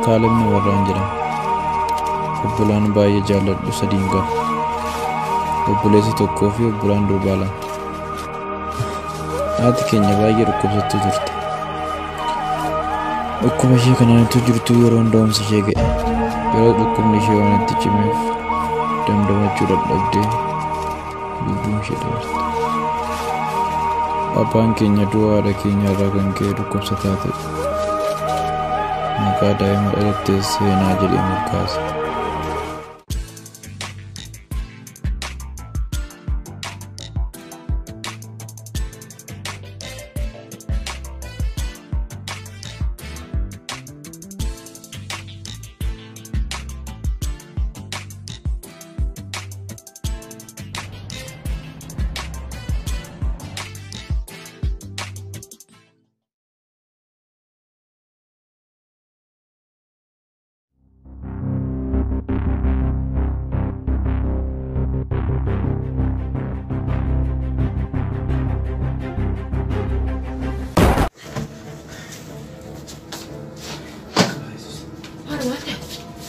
Kaaleb Namarraan jedhama. Obbolaan baay'ee jaalladhu sadiin qaba. Obboleessa tokkoo fi obbolaan durbaa lama. Haati keenya baay'ee dhukkubsattuu turte. Dhukkuba ishee kanaan utuu jirtuu yeroon da'umsa ishee ga'e. Yeroo dhukkubni ishee waan itti cimeef damdamachuu dadhabdee lubbuun ishee dabarte. Abbaan keenya du'a haadha keenya irraa kan ka'e dhukkubsataa ta'e. Maqaa daa'ima dhalattees Seenaa jedhee moggaase.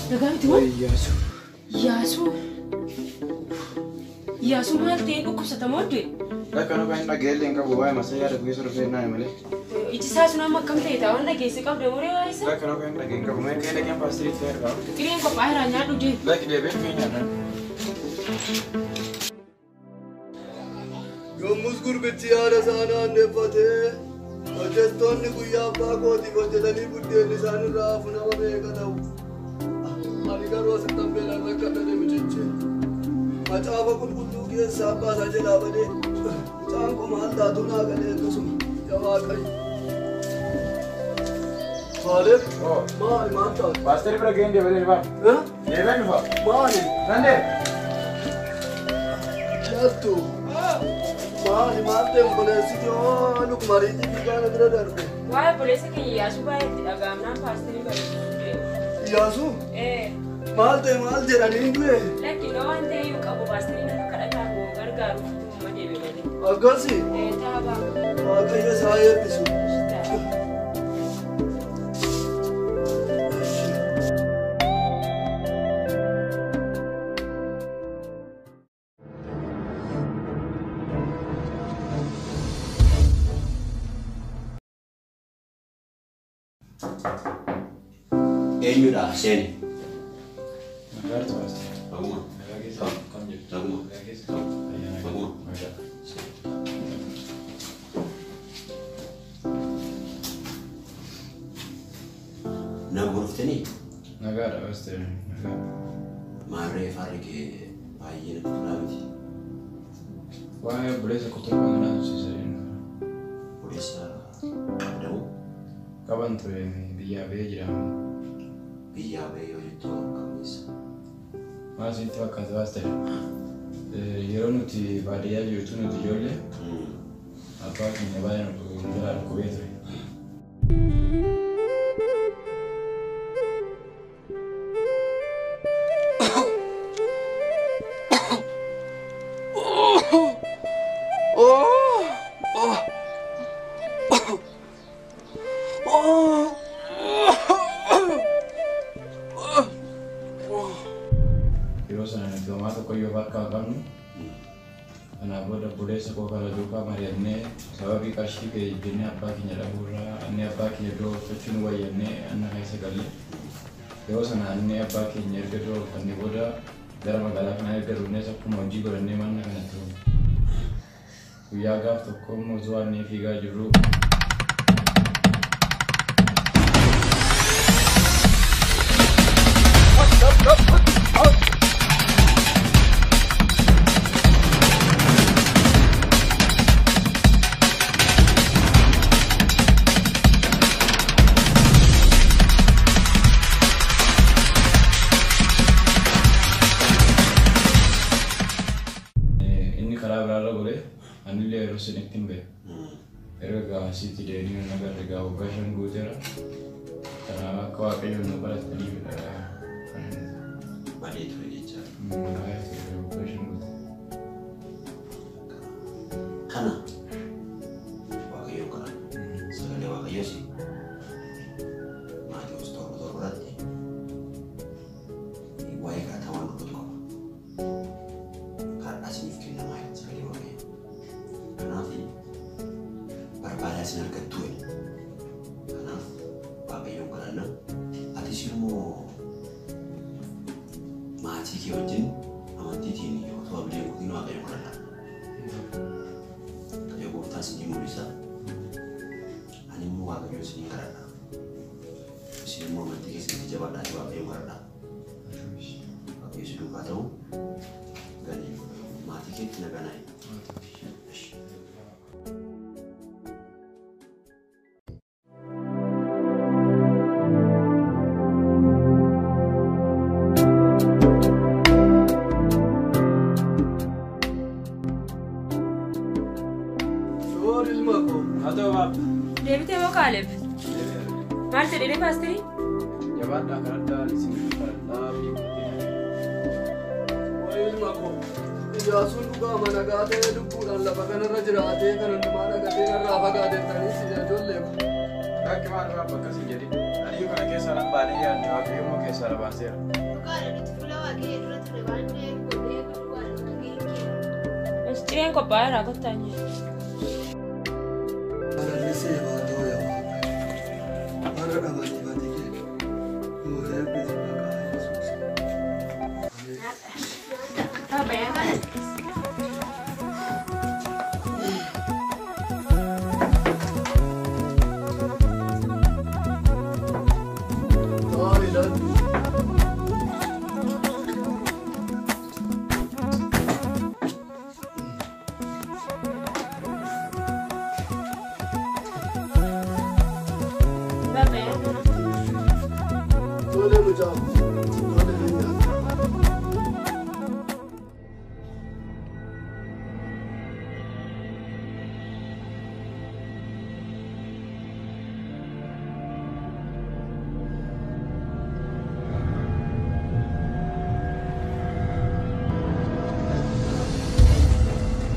Nagaa miti moo? Iyyaasuu. Iyyaasuu. Iyyaasuu maal ta'ee dhukkubsatamoo du'e? Bakka nu kan hin dhaga'ellee hin qabu waa'ee masaa yaada keessa dhufee naan malee. Iji isaa sun amma akkam ta'e ta'a waan dhageesse qabda muree waa isa? Bakka nu kan hin dhaga'e hin qabu mee kee dhageen paastiriitti fayyadu qaba. Qireen qophaa'eera nyaadhu deemi. Lakki deebiin fi nyaadhan. Yommus gurbichi yaada isaa naanneeffatee hojjettoonni guyyaa abbaa kootiif hojjetanii buddeenni isaan irraa hafu nama meeqa ta'u. Ani garuu asittan beelaan rakkadha namichichi. Macaafa qulqulluu keessaa abbaa isaa jalaa badee mucaan koo maal taatu naa galee akkasuma yaa Waaqayyo. Maaliif? Maali maal taatu? Paasterii bira ga'een deebi'ee dhufa. Deebi'een dhufa. Maali? Nan deema. Jaltu. Maali maal ta'e obboleessi kee lukmariitii fi gaana bira darbe. Waa'ee obboleessa keenya Iyyaasuu baay'ee itti dhaga'amnaan paasterii barsiisuu deema. Iyyaasuu? Ee. Maal ta'e maal jedhanii du'e? Lakki noo waan ta'e iyyuu qabu paasteriin akka kadhataaf moo gargaaruuf ittuma deeme malee. Akkasi? Ee taabaa. Waaqayyo isaa eebbisu. Eenyudha seeni? Nagaartu paasterii. Naguma. Nagaa keessa kam jirtu? Naguma. Nagaa keessa. Ayyaana Naguma. Nagaa. Nama dhuftanii? Nagaadha paasterii. Nagaa. Maarree faarri kee baay'ee natti tolaa miti. Waa'ee obboleessa koo torban kanaa tursiisa. Obboleessa qabdamu Qaban ture biyyaa ba'ee jira. biyyaa ba'ee yoo jettu akkamiis? Maal isinitti fakkaata paasterii? Yeroo nuti baadiyyaa jirtu nuti ijoollee abbaa keenya baay'ee nu jalaa dhukkubee ture. Yeroo sana nuti homaa tokko iyyuu bakka hin qabnu. Kanaaf booda obboleessa koo kana duukaa mari'annee sababii qarshii kee jennee abbaa keenya dhabuurraa inni abbaa keenya du'a uffachuu nu wayyannee anna keessa galle. Yeroo sana inni abbaa keenya erga du'a uffannee booda gara magaalaa kanaa erga dhufnees akkuma hojii godhannee mana kanatti dhufne. Guyyaa gaaf tokko immoo osoo annee fiigaa jirru inni karaa biraarra goree anillee yeroo sanitti hin beeku. Erga gaasiitti deemee nu agarre gaa waggaa 5 guuteera. Kanaaf akka Waaqayyoon nu barataniif kan inni Badee ture jecha. Baay'ee ture waggaa 5 guute. Kana Waaqayyoon kana sagalee Waaqayyoos Maatewos 7:7 irratti argattu. Kanaaf Waaqayyoon kadhanna. Atis immoo maatii kee wajjin amantiitiin otoo abdii hin kutin Waaqayyoon kadhadhaa. Waaqayyo gooftaan isinii mul'isa. Ani immoo Waaqayyoon isinii kadhadha. Isin immoo amantii keessatti jabaadhaatii Waaqayyoon kadhadhaa. Waaqayyo si duukaa ta'u galii maatii keetti nagaa naayi. Soor ilma koo. Haa ta'u baaba. Deebitee moo Kaaleb? Maal jedhee paasterii? Jabaadhaa kadhadhaa isin kadhadhaa beekuutiin. Wayi ilma koo. Iyyaasuun dhugaama nagaa ta'ee lubbuudhaan lafa kanarra jiraatee kan hundumaa dhagatee narraa fagaatettanii si ijoollee ko. Bakki maal baaba akkas hin jedhin. Ani kana keessaa nan baanee yaadne Waaqayyo immoo keessaa na baaseera. Dhugaadha nuti fuula Waaqayyoo dura ture waan ta'eef godhee dhugaadha dhageenye. Cireen qophaa'eera kottaa nyaata. Baralli seebaa ta'uu yaa Waaqayyo. Warra dhabanii badii kee. Nuuf eebbisi maqaa Yesuus. Baaba yaa. Ta'aa ilaallu. Baaba yaa. Tole mucaa koo. Tole nan nyaata.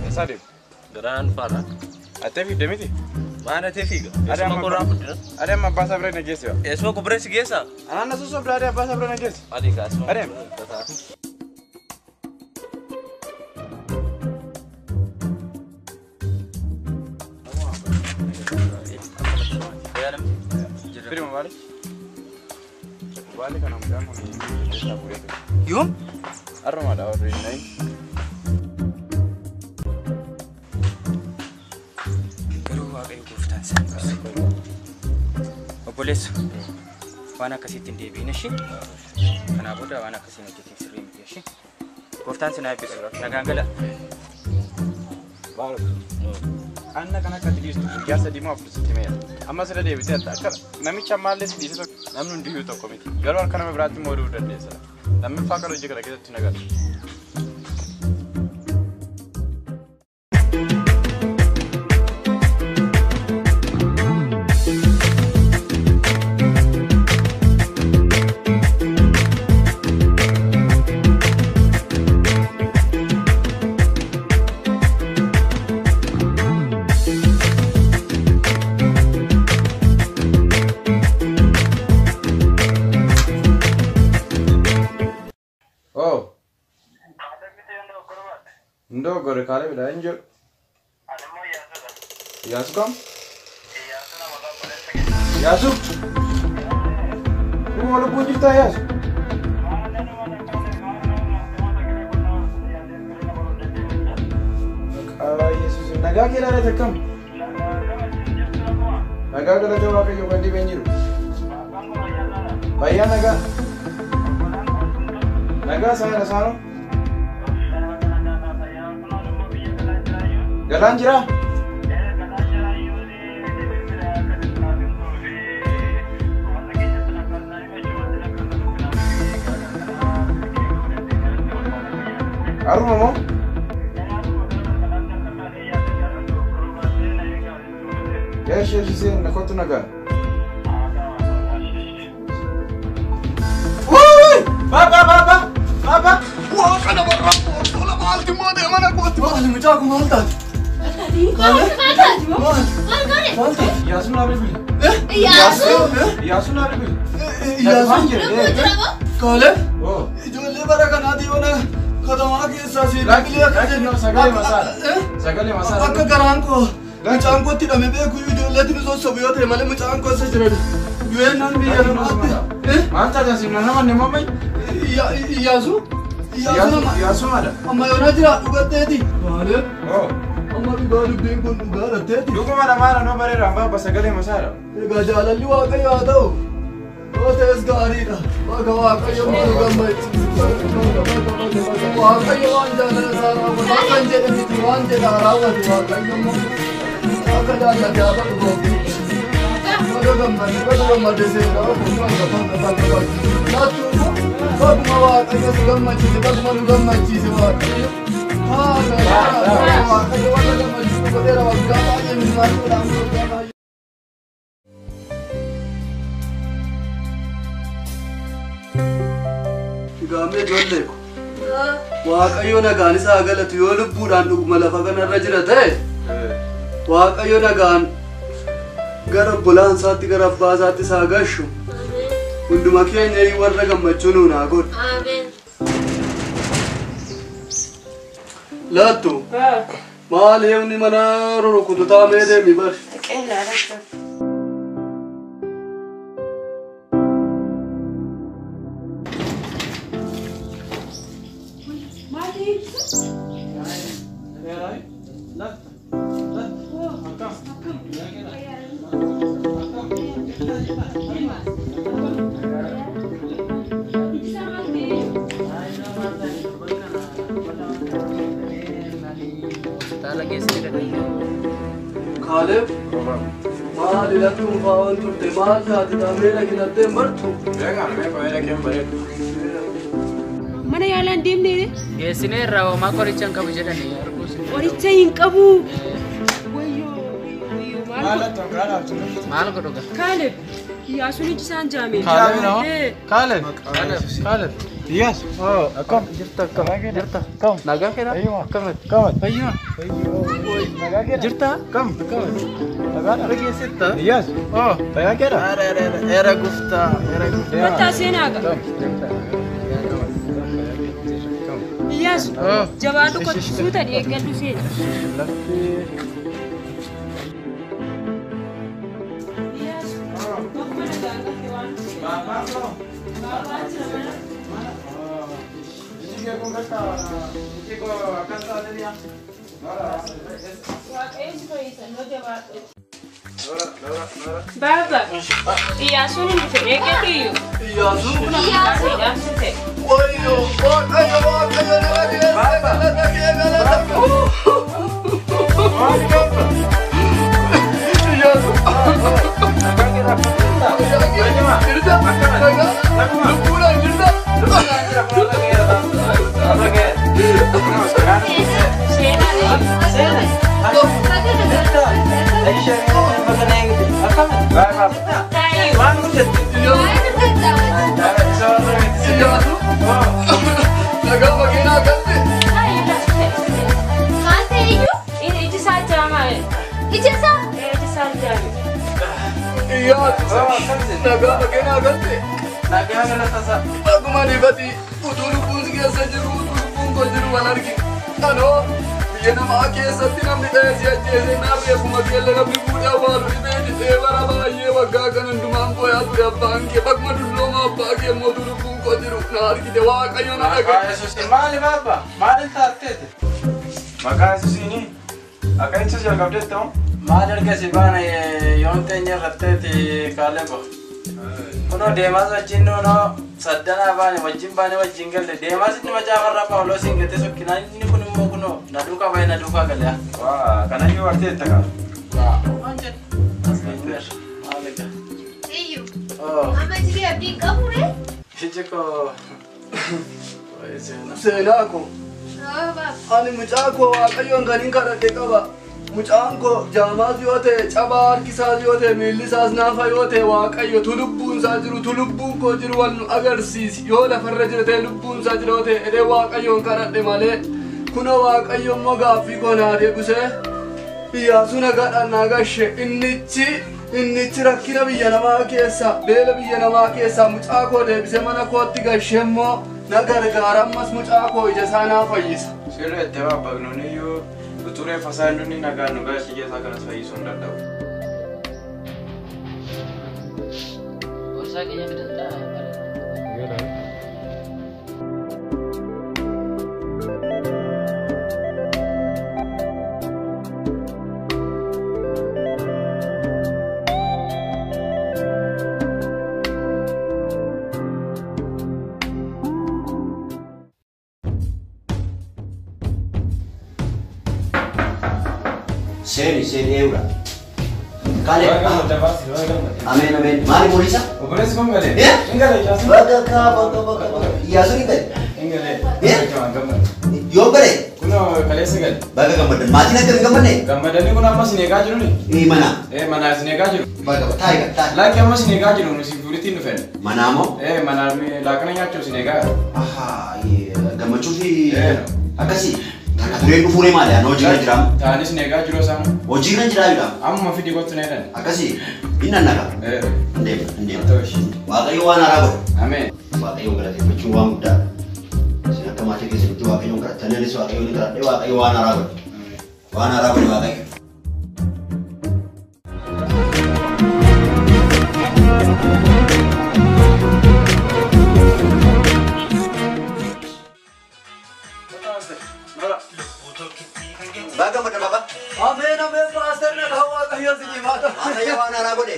Eessaa deemu? Garaan faana. Attee fiigde miti? Maal atee fiiga? Adee Eessuma amma korraa guddina. Adee amma abbaa isaa bira na geessi. Eessuma ko bira si geessa? Anaan na sossobda adee abbaa isaa bira na geessi. Adii kaasuma. Adeem. Firi mobaayilii. Mobaayilii kana mucaan kun keessaa fuudhee ture. Yoom? Har'umaadha warri hin nahin. Garuu Waaqayyo gooftaan si eebbisu. Obboleessa, waan akkasiitti hin deebi'in ishee. Kanaa booda waan akkasiin hojjetiin sirrii miti ishee. Gooftaan si na eebbisu. Nagaan gala. Baaruk. Anna kan akka ati dhiistu guyyaa sadii moo afur sitti himeera. Amma sirra deebitee akka namicha ammaallee si dhiise tokko namni hundiyyuu tokko miti. Garuu harka nama biraatti immoo oduu dandeessa. Lammaffaa kan hojii kana keessatti na gala. Oh. Ndoo gore kaalee bidhaa hin jedhu. Iyyaasu kam? Iyyaasu! Dhuma lubbuun jirtaa Iyyaasu? Maqaa Yesuus nagaa kee ilaalee takkam? Nagaa galata Waaqayyo kan dhibeen jiru. Fayyaa nagaa. Nagaa saayina saanoo. Galaan jiraa? Haruma moo? Eeshi eeshi seen na kottu nagaa. Wuuy! Baba baba baba! Waaqa namarraa tola maalti moo deema na kootti maali mucaa kun maal taate? Maal taate moo? Maal? Maal goone? Maal taate? Iyyaasuun naa bilbili. Iyyaasuu? Iyyaasuun naa bilbili. Iyyaasuun Lubbuu jira moo? Kaaleb Oh. ijoollee bara kanaati yoona katamaa keessaa si Lakki bilbilee akka lakki jennu no sagalee masaadha. Sagalee masaadha. Akka garaan koo Mucaan kootti hidhame beeku ijoolleetti nu sossobu yoo ta'e malee mucaan koo isa jira. Du'eennaan biyya namaatti. Maal taate asiin nama ni mamai? Iyyaasu? Iyyaasu maala? Amma yoonaa jira dhugatteeti. Maali? Amma dhugaa dubbiin kun dhugaa dhatteeti. Dhuguma lamaana noo bareera hambaa abba sagalee masaadha. Egaa jaalalli Waaqayyo haa ta'u. Yoo ta'es gaariidha. Waaqa Waaqayyo maal gammachiisa. Waaqayyo waan jaalala isaa raawwatu akka hin jedhe miti waan jedha raawwatu Waaqayyo immoo akka jaallate haa ta'u goofti. Baga gammade baga gammade seenaa baga baga baga baga. Laattuu immoo baguma Waaqayyo si gammachiise baguma nu gammachiise Waaqayyo. Haa Waaqayyo warra gammachiisu godheera waggaa baay'ee miti maal godhaa waggaa baay'ee. Gaamee ijoollee ko. Waaqayyo nagaan isaa galatu yoo lubbuudhaan dhuguma lafa kanarra jira ta'e Waaqayyo nagaan gara obbolaan isaatti gara abbaa isaatti isaa gashu hunduma keenya warra gammachuu nuun haa godhu. Laattu maal eewni mana rurukutu taamee deemi bari. Kaaleb maal ilaaltuun faawwan turte maal taate taamee dhaginattee martu. Mana yaalaan deemnee? Geessineerra homaa qoricha hin qabu jedhanii arguus. Qoricha hin qabu. Wayyoo wayyoo maal Maal godhu gaa? Kaaleb Iyyaasuun iji isaan jaame. Kaaleb noo? Kaaleb. Kaaleb. Iyyaas. Akkam? Jirta akkam? Jirta. Kam? Nagaa keedha? Akkam? Kam? Fayyuma. Nagaa keedha? Jirta? Kam? Kam? Nagaadha? Dhageessetta? Iyyaas. Fayyaa keedha? Era guftaa. Era guftaa. Kottaa seenaa gaa. Iyyaasu jabaadhu kottu suuta eeggadhu seena. Iyyaasu bakkuma nagaan gahe waan Baabaa jira mana. Waaqayyo si fayyisa noo jabaadhu. Baaba Iyyaasuun hin dhufe eeggadhu iyyuu. Iyyaasuun Iyyaasuun ta'e. Wayyoo Waaqayyo Waaqayyo nama keessa galata kee galata. Iyyaasuun. Jirta? Nagaa? Lubbuudhaan jirta? Nagaa makiinaa galte. Maal ta'e iyyuu? Iji isaa jaamaa. Iji isaa? Iji isaa jaame. Iyyaatu nagaa makiinaa galte. Akkuma nifati utuu lubbuun si keessa jiru utuu lubbuun koo jiru wal argina. Anoo biyya namaa keessatti namni ta'e si ajjeese naan reeffuma keella namni fuudhee awwaalu dhibee dhibee bara baay'ee waggaa kan hundumaan booyaa ture abbaan kee bakkuma dullooma abbaa kee immoo utuu lubbuun koo jiru na argite Waaqayyo na dhagaye. Maali baabba? Maal taatteeti? Maqaa Yesuusiini akka ibsa jalqabdeetta moo? Maal erga si baana yoon teenya irratteeti Kaalebo. Kunoo deemaas wajjin noonoo saddanaa baane wajjin baane wajjin galle deemaas inni macaafarraa Phaawulos hin gate sokkinaa inni kun immoo kunoo na duukaa bahe na duukaa gale. Waa kanayyuu barteetta kaa. Waa waan jedhu as geenyeerra maal egaa. Iyyuu. Amma iji abdii hin qabu ree? Iji koo. Seenaa. Seenaa koo. Ani mucaa koo Waaqayyoon kan hin kadhadhe qaba. Mucaan koo jaamaas yoo ta'e cabaa harkisaas yoo ta'e miilli isaas naafa yoo ta'e Waaqayyo tu lubbuun isaa jiru tu lubbuun koo jiru wal nu agarsiisi yoo lafarra jira ta'e lubbuun isaa jira yoo ta'e edee Waaqayyoon kadhadhe malee kunoo Waaqayyo immoo gaaffii koo naa deebisee Iyyaasuu nagaadhaan naa gashe innichi rakkina biyya namaa keessa beela biyya namaa keessaa mucaa koo deebisee mana kootti gashe immoo na gargaara ammas mucaa koo ija isaa naa fayyisa. Sirreetti baabba nuuni iyyuu Utuu reeffa isaa hin dunni nagaan nu gara ija isaa kanas fayyisuu hin danda'u. Gorsaa keenya fidantaa. Seeni seeni eewudha. Kaale. Ameen ameen. Maali boolisa? Obboleessi kun galee. Hin galee jaasa. Baga kaa baga baga baga. Iyyaasuun hin galee. Hin galee. Yoo galee? Kunoo kaleessa galee. Baga gammadan. Maatiin akka hin gammadne? Gammadanii kun amma isin eegaa jiru ni? Ni mana. Mana isin eegaa jiru. Baga taa'i taa'i. Laakki amma isin eegaa jiru nu si walitti hin dhufeen. Manaa moo? Mana laaqana nyaachuuf isin eegaa. Ahaa gammachuu fi akkasii. Tureen dhufuun maali? Ani hojiirra jira. Taanis eegaa jiru isaan. Hojiirra jira jedha. Amma fidi kottu na jedhan. Akkasii inni annaqa. Hin deema hin deema. Waaqayyo waan haaraa godhe. Ameen. Waaqayyo galateeffachuun waan guddaadha. Isin akka maatii keessanitti Waaqayyoon kadhattanii anis Waaqayyoon ni kadhadhe Waaqayyo waan haaraa godhe. Waan haaraa godhe Waaqayyo. Baga mana baba? Ameen ameen paaster na kaawwa Waaqayyo si jimaata. Waaqayyo waan haaraa godhe.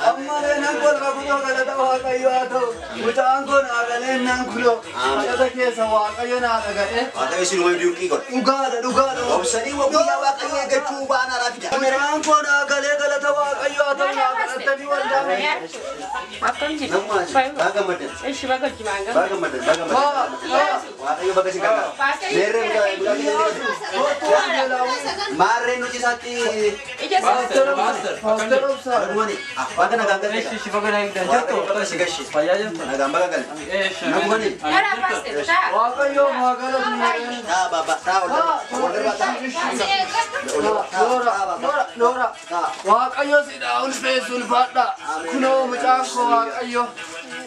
Amma nan kolfa kunoo galata Waaqayyo haa ta'u. Mucaan kun agaleen nan kunoo. Kadhata keessa Waaqayyo naa dhaga'e. Waaqayyo si dhuma dinqii godhe. Dhugaadha dhugaadha. Obsanii guyyaa Waaqayyo eeggachuu waan haaraa fida. Mucaan kun agalee galata Waaqayyo haa ta'u naa kadhattanii waldaa. Akkam jirtu? Baga maddan. Ishi baga jimaan gama. Baga maddan baga maddan. Waaqayyo baga si gargaara. Meerree mucaa Maarreen nuti isaatti. Paaster obsaa. Nagumani. Baga nagaan galte. Ishi baga nagaan jirtu. Si gashi. Fayyaa jirtu. Nagaan baga galte. Nagumani. Waaqayyo haa galatu. Taa baba taa ol darba. Ol darba taa. Loora loora. Waaqayyo si dhaa ulfeessu ulfaadha. Kunoo mucaan koo Waaqayyo.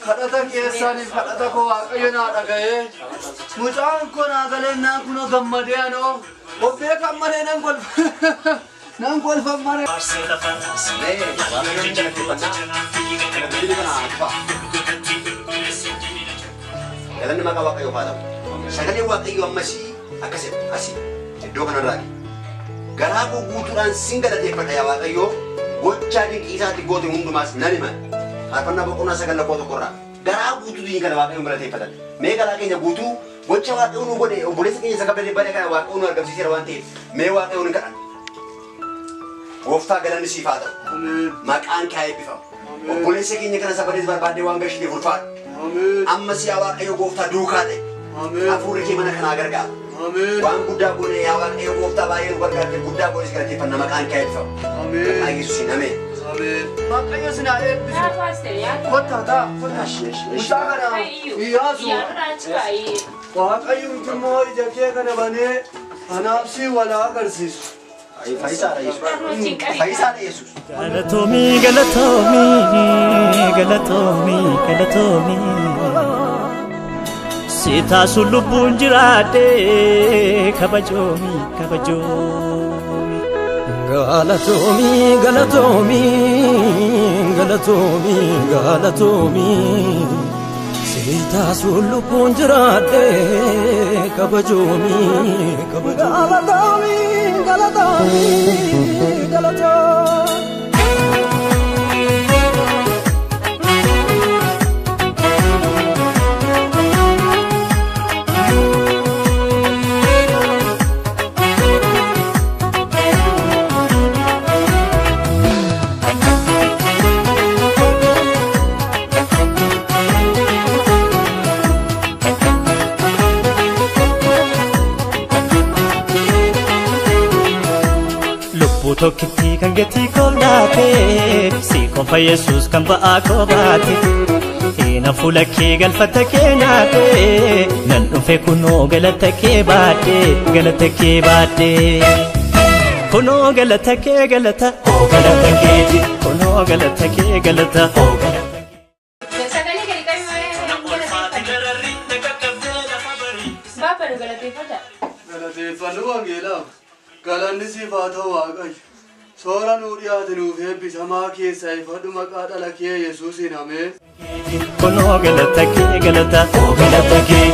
Kadhata keessaniif kadhata koo Waaqayyo naa dhaga'ee. Mucaan koo naa galeennaan kunoo gammadee anoo. Obbee kan malee nan kolfa. Nan kolfa malee. Galanni maqaa Waaqayyoof haa ta'u. Sagaleen Waaqayyoo ammasii akkas jedha asii iddoo kanarraa garaa koo guutuudhaan sin galateeffadha yaa Waaqayyoo gochaa dinqii isaatti goote hundumaas nan hima. Faarfannaa boqonnaa 9 lakkoofsa 1 irraa garaa guutuutiin kana Waaqayyoon galateeffatan. Mee garaa keenya guutuu gocha Waaqayyoon nu godhe obboleessa keenya isa kabajee bade kana Waaqayyoon nu argamsiiseera waan ta'eef mee Waaqayyoon hin kadhanna. Gooftaa galanni siif haa ta'u. Maqaan kee haa eebbifamu. Obboleessa keenya kana sabadees barbaadee waan gashiteef ulfaadhu. Ammas yaa Waaqayyo gooftaa duukaa ta'e. Hafuurri kee mana kanaa gargaara. Waan guddaa goone yaa Waaqayyo gooftaa baay'ee nu gargaarte guddaa goones galateeffanna maqaan kee haa eebbifamu. Maqaa Yesuusiin ameen. Waaqayyo si naa eebbisu. Kottaa taa. Mucaa kana Iyyaasu. Waaqayyo immoo ija kee kana banee anaaf si walaa agarsiisu. Fayyisaadha Yesuus. Fayyisaadha Yesuus. Galatoomii galatoomii galatoomii galatoomii si taasu lubbuun jiraadhee kabajoomii kabajoomii. Galatoomii galatoomii galatoomii galatoomii si taasu lubbuun jiraadhee kabajoomii kabajoomii. Galatoomii galatoomii galatoomii. Tokkitti kan gatii koo laatee si qofa Yesuus kan ba'aa koo baate Ina fuula kee galfata kee nyaatee nan dhufe kunoo galata kee baadhee galata kee baadhee kunoo galata kee galata oo galata keeti kunoo galata kee galata oo galata. Sagalee gadi qabi malee galateeffadha. Baaba nu galateeffadha. Galateeffadha. Faarfannu wangeelaa galanni siif haa ta'u Waaqayyo. Soora nuu dhiyaate nuuf eebbisamaa keessaa ifadhu maqaa dhala kee Yesuusiin ameen. Kunoo galata kee galata galata kee.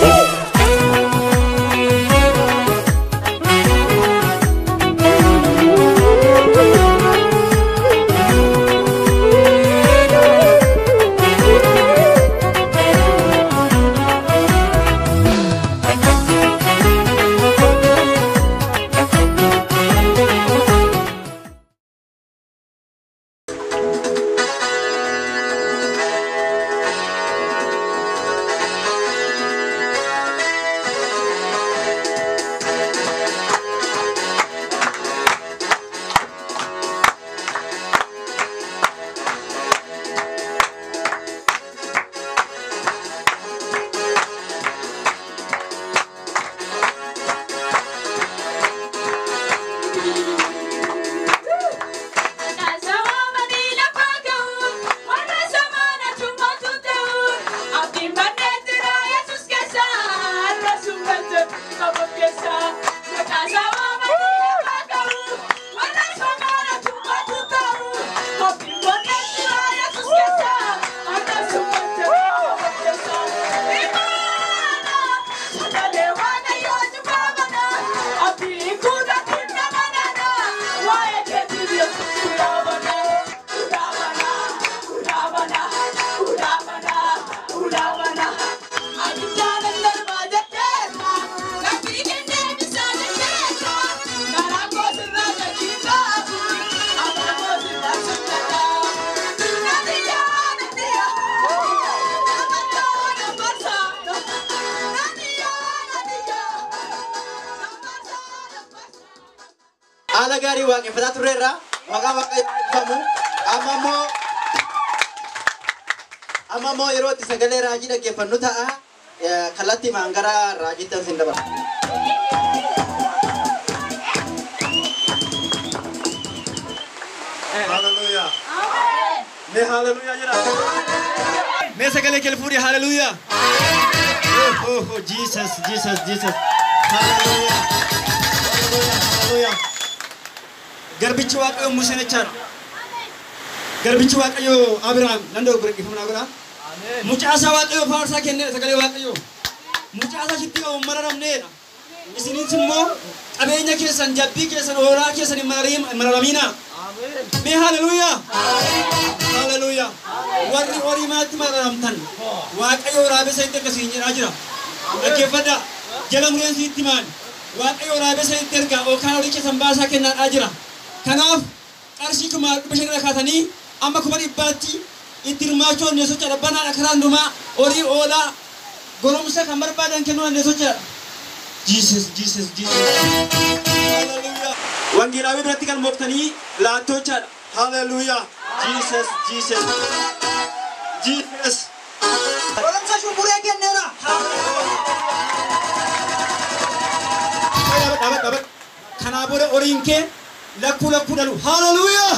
Haala gaarii waaqeffataa turreerra maqaa waaqeffamu amma immoo yeroo itti sagalee raajii dhaggeeffannu ta'a kallattii maan gara raajiitti sin dabarsa. Hallelujah. Mee hallelujah jedha. Mee sagalee kee fuudhi hallelujah. Oh oh oh Jesus Jesus Jesus. Hallelujah. Hallelujah hallelujah. Garbichi Waaqayyo Museen jechaadha. Garbichi Waaqayyo Abiraam nan dogoggore dhiifama godha. Mucaasaa Waaqayyo faarsaa kenneedha sagalee Waaqayyo. Mucaasaa sitti qabu mararamneedha. Isinis immoo qabeenya keessan jabbii keessan hoolaa keessan hin mararaminaa. Mee hallelujah. Hallelujah. Warri horii maatti mararamtan Waaqayyo waraabessa itti akkasiin jedhaa jira. Dhaggeeffadhaa. Jala mureen sitti maali? Waaqayyo waraabessa itti ergaa yookaan horii keessan baasaa kennaadhaa jira. Kanaaf qarshii 5,500 irra kaatanii amma 100,000tti itti hirmaachuu dandeessu jechaadha. Banaadha karaa hundumaa horii oolaa goromsa kan barbaadan kennuu dandeessu jechaadha. Jesus, Jesus, Jesus. Hallelujah. Wangeelaawii biratti kan mooftanii laattoo jechaadha. Hallelujah. Jesus, Jesus. Jesus. Goromsa shumburee kenneera. Dhaabadhu. Kanaa booda horiin kee lakkuu lakkuu dhalu. Hallelujah.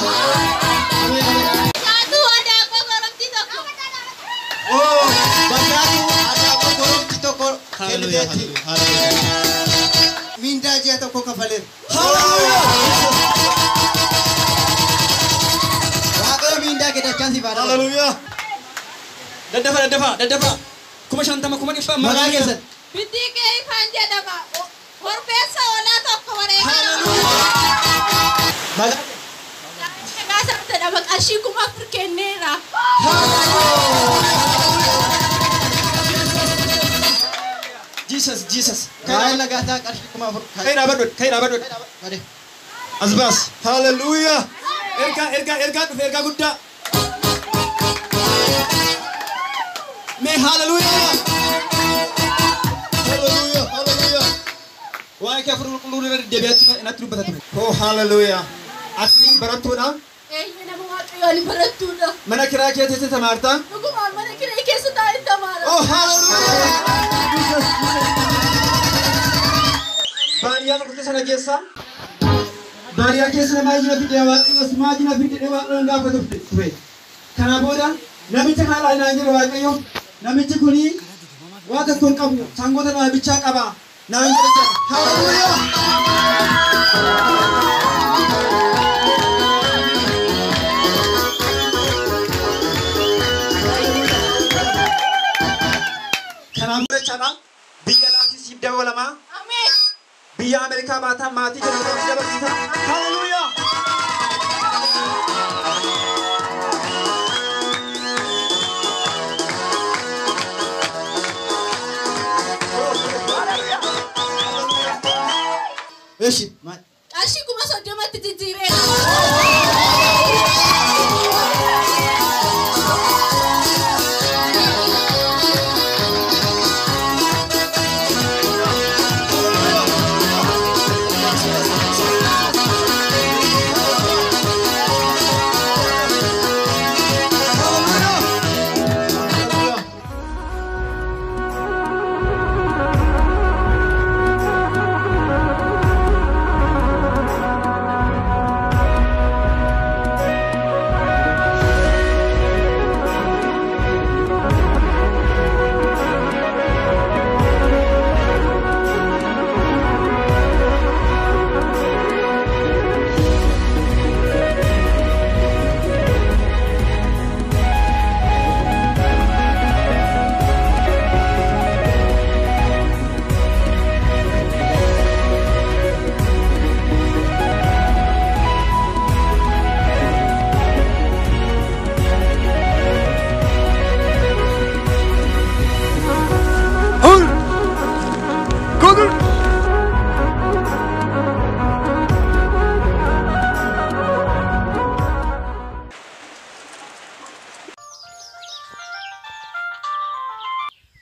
Saatu adaakoo goromti tokko. Oh, bakkaatu adaakoo goromti tokko kenniteetti. Mindaa ji'a tokko kafaleera. Hallelujah. Waaqayyo mindaa kee dachaan siif haa dabalu. Hallelujah. Daddafa daddafa daddafa. 50,000 100,000 Maqaa keessan. Bittii kee ifaan jedhama. Korbeessa hoolaa tokko wareegama. Maqaa Nagaa jedhama qarshii 4,000 kenneera. Jesus, Jesus. Raayil Nagaasaa qarshii 4,000. Kai dhaabadhu, kai dhaabadhu. Bade. As baas. Hallelujah. Ergaa ergaa ergaa dhufe ergaa guddaa. Mee hallelujah. Hallelujah, hallelujah. Waa'ee kee afur qulqulluu irra deddeebi'aatti natti dubbata ture. Oh hallelujah. Ati barattuudha. Eenyu nama Waaqayyoon barattuudha. Mana kiraa kee teessee tamaartaa. Dhugumaan mana kiree keessa taa'ee tamaara. Oh hallelujah. Jesus, Jesus. Baadiyyaa tokko sana keessa baadiyyaa keessa nama jira fidee Waaqayyo maajina fidee Waaqayyoon gaafa ture. Kana booda namicha kana ilaalinaan jira Waaqayyo namichi kuni waa tokko hin qabu sangoota nama bichaa qaba. Naan jedha. Hallelujah. Kanaaf jechaadha biyya laatii siif dabalamaa. Ameen. Biyya Ameerikaa baataa maatii kana irraa dabarsita. Hallelujah. Eshi, maal? Qarshii 30,000tti jijjiireera.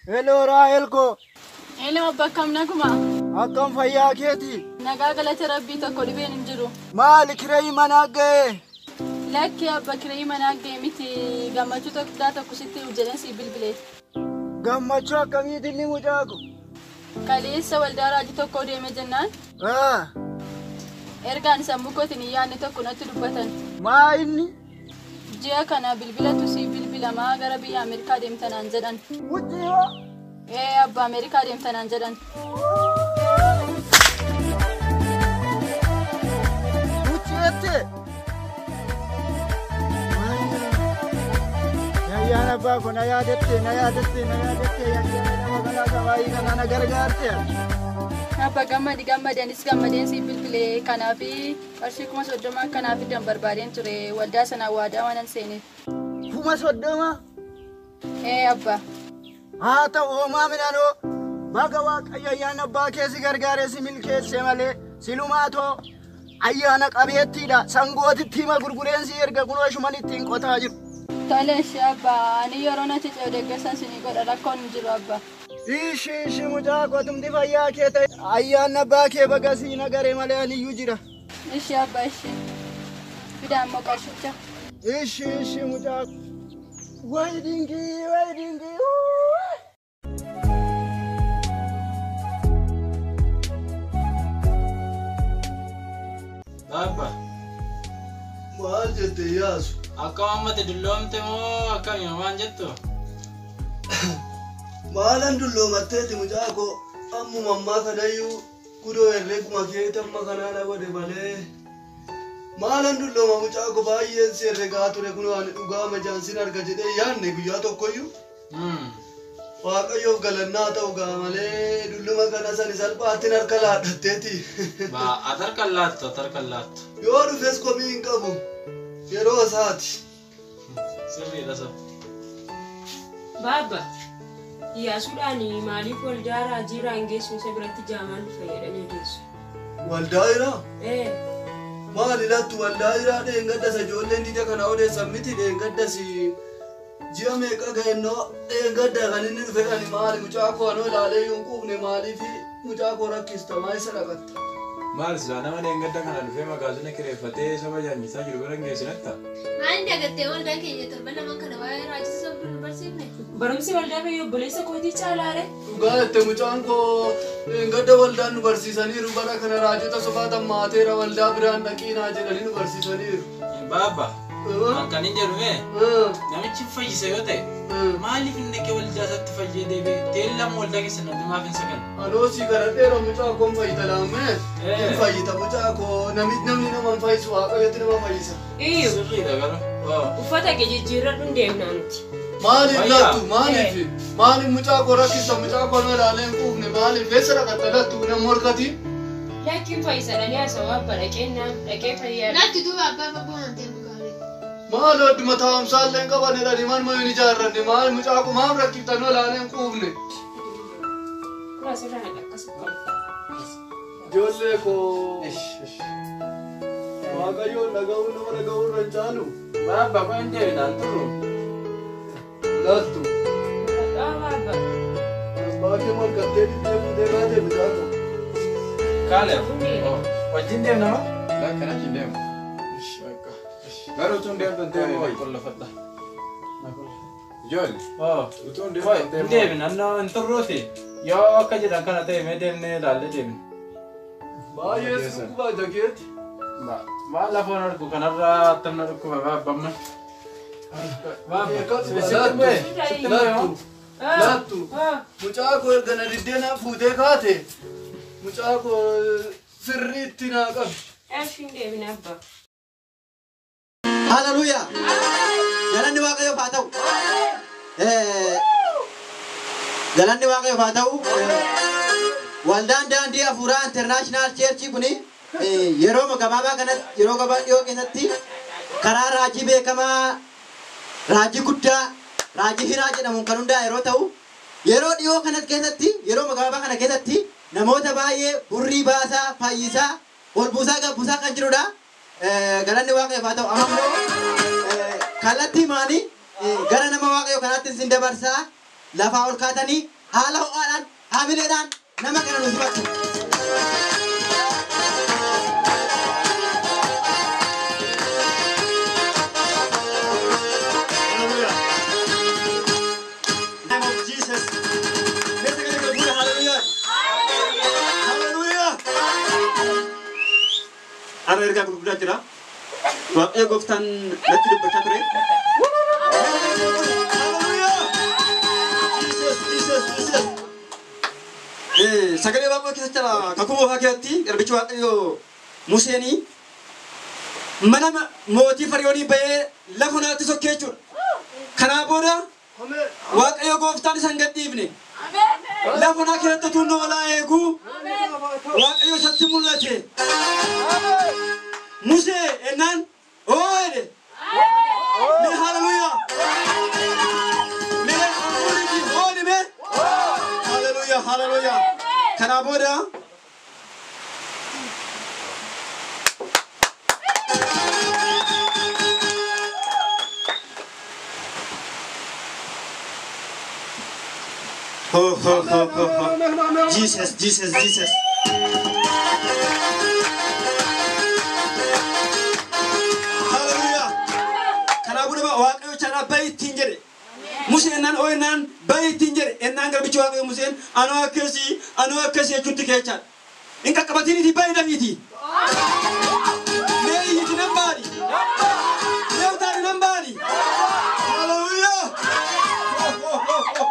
Hello Raahel ko. Hello abba akkam naguma? Akkam fayyaa keeti? Nagaa galata rabbii tokko dhibeen hin jiru. Maali kireeyi manaa ga'e? Lakki abba kireeyi manaa ga'e miti gammachuu tokko tokko sitti jedhan si bilbile. Gammachuu akkamiitiin ni mucaaku? Kaleessa waldaa raajii tokko deeme jennaan. Ergaan sammuu kootiin hin yaadne tokko natti dubbatan. Maa inni? Ji'a kana bilbilatu si bilbilamaa gara biyya Ameerikaa deemtanaan jedhan. Wucci hoo? Ee abba Ameerikaa deemtanaan jedhan. Wucci jette? Ayyaana abbaa kun na yaadatte na yaadatte na yaadatte ayyaana nama kanaa sabaayii kana na gargaarte. Abba gammadi gammadi anis gammadeen si bilbilee kanaafi qarshii 30,000 kanaaf iddoon barbaadeen ture waldaa sana waadaa waan an seeneef. 30,000? Ee abba. Haa ta'u homaa midhaanoo baga waaqayyo ayyaana abbaa kee si gargaaree si milkeesse malee silumaatoo ayyaana qabeettiidha sangootitti hima gurgureen si erga kunoo shuman ittiin qotaa jiru. Tole ishee abba ani yeroo natti ce'u deeggarsan sinii godha rakkoon hin jiru abba. Ishi ishi mucaa qotumti fayyaa kee ta'e ayyaanni abbaa kee baga sii nagare malee aniyyuu jira. Ishi abba ishi fidaa immoo qarshicha. Ishi ishi mucaa wayi dingii wayi dingii. Abba. Maal jette Iyaasu? Akkam ammatti dulloomte moo akkami waan jettu? Maalan dulloomatteeti mucaa koo ammuma ammaa kanayyuu kudoo herreeguma keeti amma kanaa na godhe malee. Maalan dullooma mucaa koo baay'een si herregaa ture kunoo ani dhugaa majaansin arga jedhee yaadne guyyaa tokkoyyuu. Waaqayyoof galannaa ta'u gaa malee dulluma kana sani salphaatti harka laadhatteeti. Ati harka laattu ati harka laattu. Yoo dhufes komii hin qabu yeroo isaati. Sirriidha sa. Baabba Iyyaasuudhaan maaliif waldaa raajii raangeessu isa biratti jaamaan fayyadanii geessu? Waldaa jiraa? Ee. Maali lattu waldaa jiraa dheengaddas ijoolleen dida kana odeessan miti dheengaddas ji'a meeqa ga'ennoo dheengadda kan inni dhufe ani maali mucaa koo anoo ilaalee hin quufne maaliif mucaa koo rakkista maa isa dhaqatta? Maal silaa nama dheengadda kana dhufee magaazina kireeffatee saba jaanyisaa jiru bira hin geessinetta? Maal dagattee waldaan keenya torba lama kana waa'ee raajii sobduu nu barsiifne? Barumsi waldaa fayyoo obboleessa kootii caalaare. Dhugaa jette mucaan koo dheengadda waldaan nu barsiisaniiru bara kana raajota sobaatan maateera waldaa biraan dhaqiinaa jedhanii nu barsiisaniiru. Baabba. Kan hin jedhu namichi fayyisa yoo ta'e maaliif inni dhaqee waldaa isaatti fayyee deebi'e teellama waldaa keessa namni maaf hin sagan? Anoo si kadhadheera mucaa koo hin fayyita laammee. Hin fayyita mucaa koo namni nama hin fayyisu waaqayyotti nama fayyisa. Iyyuu. Sirriidha garuu. Uffata kee jijjiirradhu hin deemnaa nuti. Maaliif lattu maaliif maaliif mucaa koo rakkista mucaa koo ilaalee hin quufne maaliif eessa dhaqatta lattu nama morkati? Laakiin fayyisa dhanii haasawaa abba dhaqeennaa dhaqee fayyaa. Lakki duuba abbaa fagoo waan ta'eef gaarii. Maal adduma taa'umsaallee hin qabanne dhanii maal maal hin ijaarranne maal mucaa koo maaf rakkiftan ilaalee hin quufne. Kun asirraa haadha akkas qabu. Ijoollee koo Waaqayyoon dhaga'uun nama dhaga'uun irra hin caalu. Baabba koo hin deebinaan turu. Lattu. Baabba. Abbaa kee morkattee diddee fuutee baatee mucaa koo. Kaaleb. Wajjin deemna moo? Lakka achi deemu. Garuu utuu hin deemtan deemu wayi. Qollofadha. Ijoollee. Utuu hin deemtan deemu. Hin deebina annoo hin turruuti. Yoo akka jedhan kana ta'e mee deemnee ilaallee deemna. Baay'ee si dhukkubaa jakeeti. Maal lafoon argu kanarraa attamna dhukkuba baabba. Lattu. Lattu. Mucaa koo erga na diddee na fuutee kaate mucaa koo sirriitti naa qabi. Eessi hin deebina abbaa. Hallelujah. Galanni Waaqayyoof haa ta'u. Galanni Waaqayyoof haa ta'u. Waldaan daandii hafuuraa International Church kuni yeroo gabaabaa kanatti yeroo gabaabaa dhiyoo keessatti karaa raajii beekamaa raajii guddaa raajii hiraa jedhamuun kan hundaa'e yeroo ta'u yeroo dhiyoo kanatti keessatti yeroo gabaabaa kana keessatti namoota baay'ee hurrii baasaa fayyisaa ol buusaa gabbuusaa kan jirudha. Galanni Waaqayyoof haa ta'u. Amma immoo kallattii maanii gara nama Waaqayyoo kanaatti isin dabarsaa lafaa ol kaatanii haala ho'aadhaan haamileedhaan nama kana nu simattu. Arra ergaa gurguddaa jira. Waaqayyo gooftaan natti dubbachaa ture. Sagalee Waaqayyoo keessatti kakuu moofaa keessatti garbichi Waaqayyoo Museenii mana mootii Fariyoonii bahee lafa onaatti sokkee jechuudha. Kanaa booda Waaqayyo gooftaan isa hin gadhiifne. Lafa onaa keessatti utuu hoolaa eeguu Waaqayyo isatti mul'ate. Musee ennaan oo jedhe. Mee hallelujaa. Mee hafuuritti oo dhime. Hallelujaa hallelujaa. Kanaa booda ho ho ho ho ho. Jesus Jesus Jesus. Hallelujah. Kanaa booda Waaqayyo chaadhaa bahi ittiin jedhe. Museen ennaan oo ennaan bahi ittiin jedhe ennaan garbichi Waaqayyo Museen anoo akkasii jechuutti keechaadha. Hin qaqqabatiniiti bahi dafiiti. Mee iyyiti nan baali. Mee utaali nan baali. Hallelujah. Ho ho ho ho.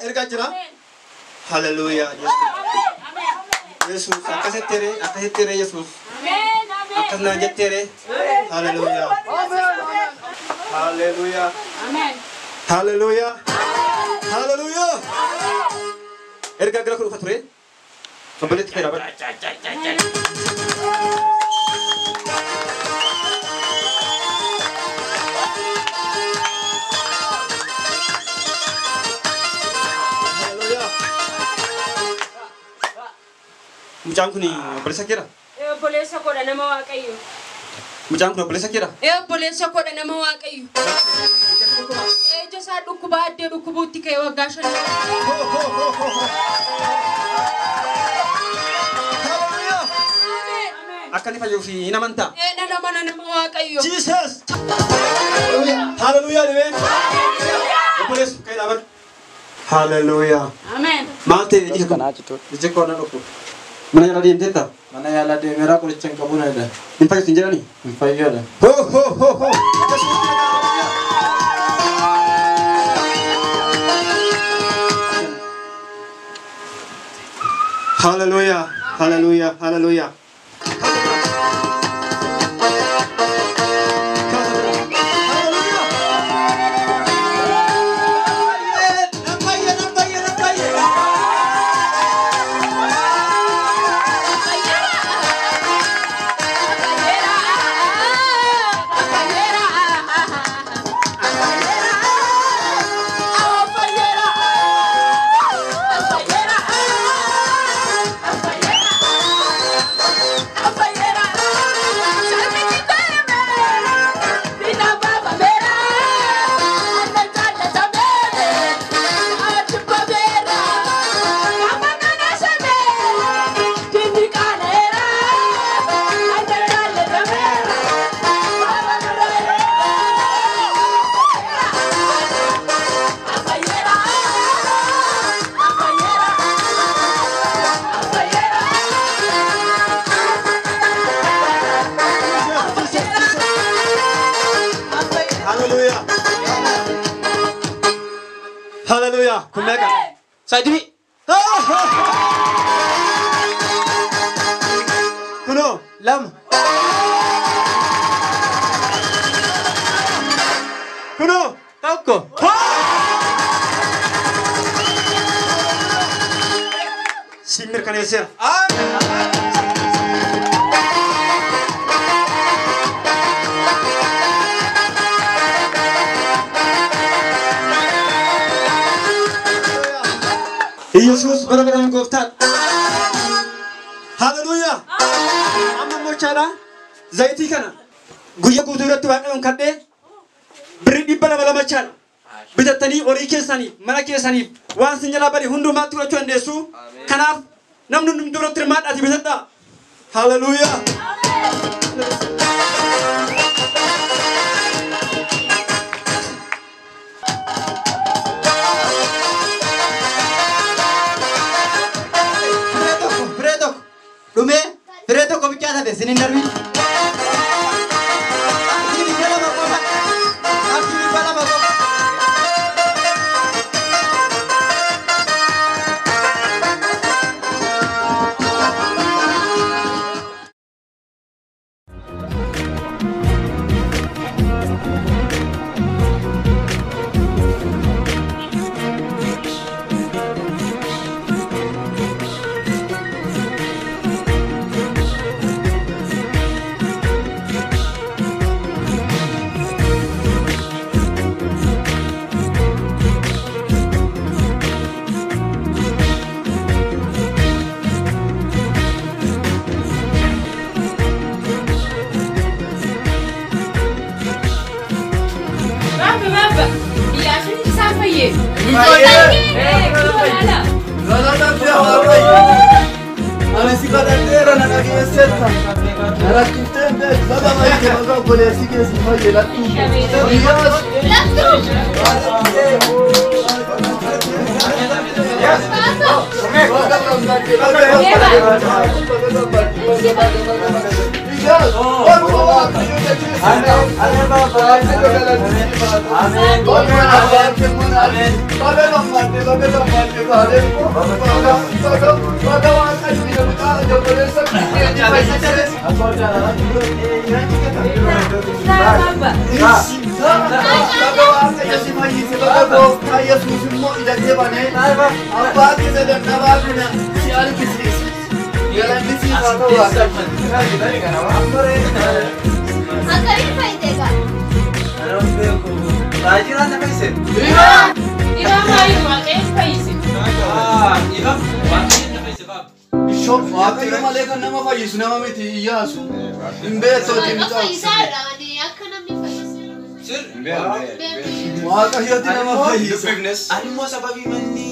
Ergaa jira. Hallelujah. Yesuus akkasitti ree Yesuus. Akkas naan jettee ree. Hallelujah. Hallelujah. Hallelujah. Hallelujah. Ergaa gara kun dhufa ture. Obboleetti feera bara. Mucaan kun obboleessa keedha? Obboleessa koodha nama Waaqayyo. Mucaan kun obboleessa keedha? Obboleessa koodha nama Waaqayyo. Ija isaa dhukkubaa addee dhukkubuutti ka'e waggaa 5. Akka inni fayyuuf hin amantaa? Nan amana nama Waaqayyo. Jesus! Hallelujah dhibee. Obboleessu ka'ee dhaabadhu. Hallelujah. Ameen. Maal ta'e iji Iji koo na dhukkuba. Mana yaalaa deemteetta? Mana yaalaa deemeera qoricha hin qabu na jedhan. Hin fayyadu hin jedhani? Hin fayyadu. Ho ho ho ho! Hallelujah, hallelujah, hallelujah. Hallelujah. Kun meeqa? Sadii. Kunoo lama. Kunoo tokko. Siin mirkaneesseera. Yesus bara baraan gooftaadha. Hallelujah. Amma immoo chaadha zayitii kana guyyaa guutuu irratti waaqayyoon kadhee birrii 200 chaadha. Bitattanii horii keessaniif mana keessaniif waan sin jalaa bade hundumaatti fudhachuu dandeessu. Kanaaf namni hundumtuu irratti hirmaadhaati bitadhaa. Hallelujah. Dhumee firee tokko bichaa taate sin hin darbin. Qarshii 200 qofa. Qarshii 200 qofa. Ani si kadhadheera na dhageesseetta. Na rakkiftee hin beektu. Baga fayyite baga obboleessi kee si fayye lattuu. Iyyaas. Akkamiin fayyite egaa? Waaqayyo malee kan nama fayyisu nama miti Iyyaasu. Hin beektu ati Waaqa mucaa. fayyisaadha ani akka namni fayyisu. Waaqayyooti nama fayyisa. Ani immoo sababii manni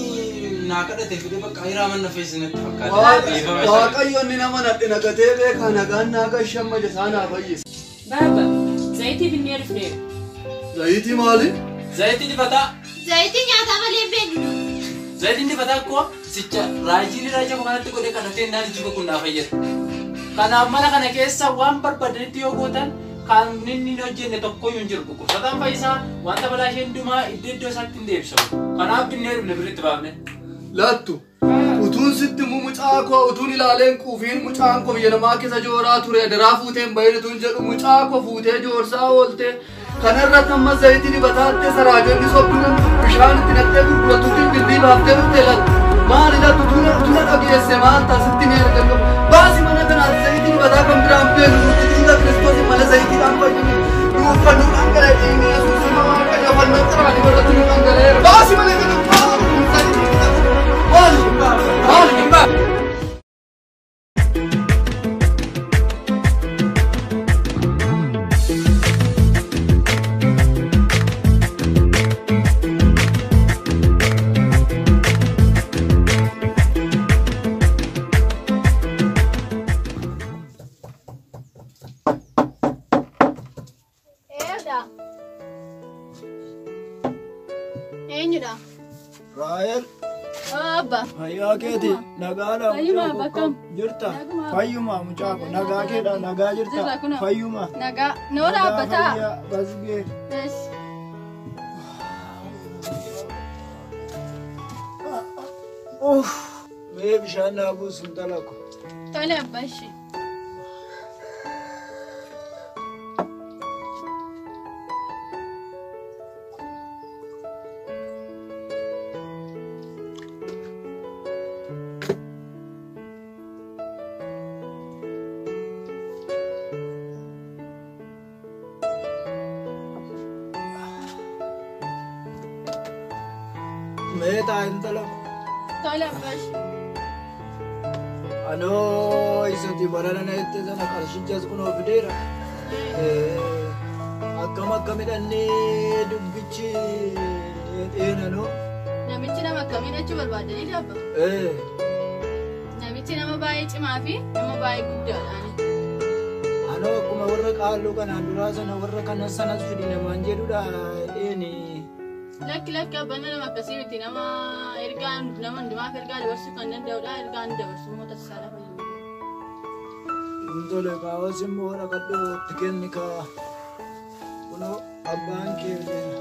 naa kadhate fidee bakka hiraa manna fayyisnetti fakkaata. Waaqayyo inni nama nadhe naqatee beekaa nagaan naa gashamma jasaa naa fayyisa. Baaba, zayitii binnee dhufneera. Zayitii maali? Zayitii dibataa. Zayitii nyaataa malee hin beeknu. Zayitiin dibataa koo sicha raajiin raaja koo kanatti godhee kadhatee naan iji koo kun naa fayyada. Kanaaf mana kana keessa waan barbaadanitti yoo gootan kan inni hin hojjenne tokkoyyuu hin jiru. Dhukkubsataan fayyisaa wanta balaa isheen dhumaa iddoo iddoo isaatti hin deebisamu. Kanaaf binnee dhufne birritti baafne. Lattu utuun sitti immoo mucaa koo utuun ilaaleen quufiin mucaan koo biyya namaa keessa jooraa ture daraa fuuteen bahin utuun jedhu mucaa koo fuutee joorsaa oolte kanarratti amma zayitii dibataatte saraajonni sobduun bishaan itti naqxee gurguratutti birrii baaftee dhufte lattu. Maali lattu tuna dhageesse maal taasitti mee argannu baasi mana kanaatti zayitii dibataa kan biraan beeknu nuti dhiiga Kiristoos mala zayitiidhaan fayyinu nuuf fannoo dhangala'e dhiigni Yesuus nama Waaqayyo fannoo qaraanii irratti nu dhangala'eera baasi mana kana zayitii maali maali hin baa. Eedha. Eenyudha? Raahel. Abba. Fayyaa keeti nagaadha Fayyuma mucaa koo bakkam. jirta. Naguma. Fayyuma mucaa koo nagaa keedha nagaa Jirra jirta. kunoo. Fayyuma. Nagaa. Noora Nagaa abbataa. fayyaa basgee. Yes. Uff. Mee bishaan naa buusu intala ko. Tole abbaa ishee. Mee taa intala ko. Tole abbaa ishee. Anoo isati barana na itti sana qarshichas kunoo fideera. Akkam akka midhannee dubbichi dheenanoo. Namichi nama akkamiin achuu barbaadanii dabba? Namichi nama baay'ee cimaa fi nama baay'ee guddaadhaani. Anoo akkuma warra qaalluu kanaan duraa sana warra kanas sanas fidi namaan jedhudha dheeni. Lakki lakki abbaan nama akkasii miti nama ergaa nama hundumaaf ergaa dabarsuu kan danda'udha. Ergaa inni dabarsu immoo taasisaa lafa hin jiru. Tole kaawwas immoo dhaqadhoo itti kenni kaa. Kunoo abbaan kee fideera.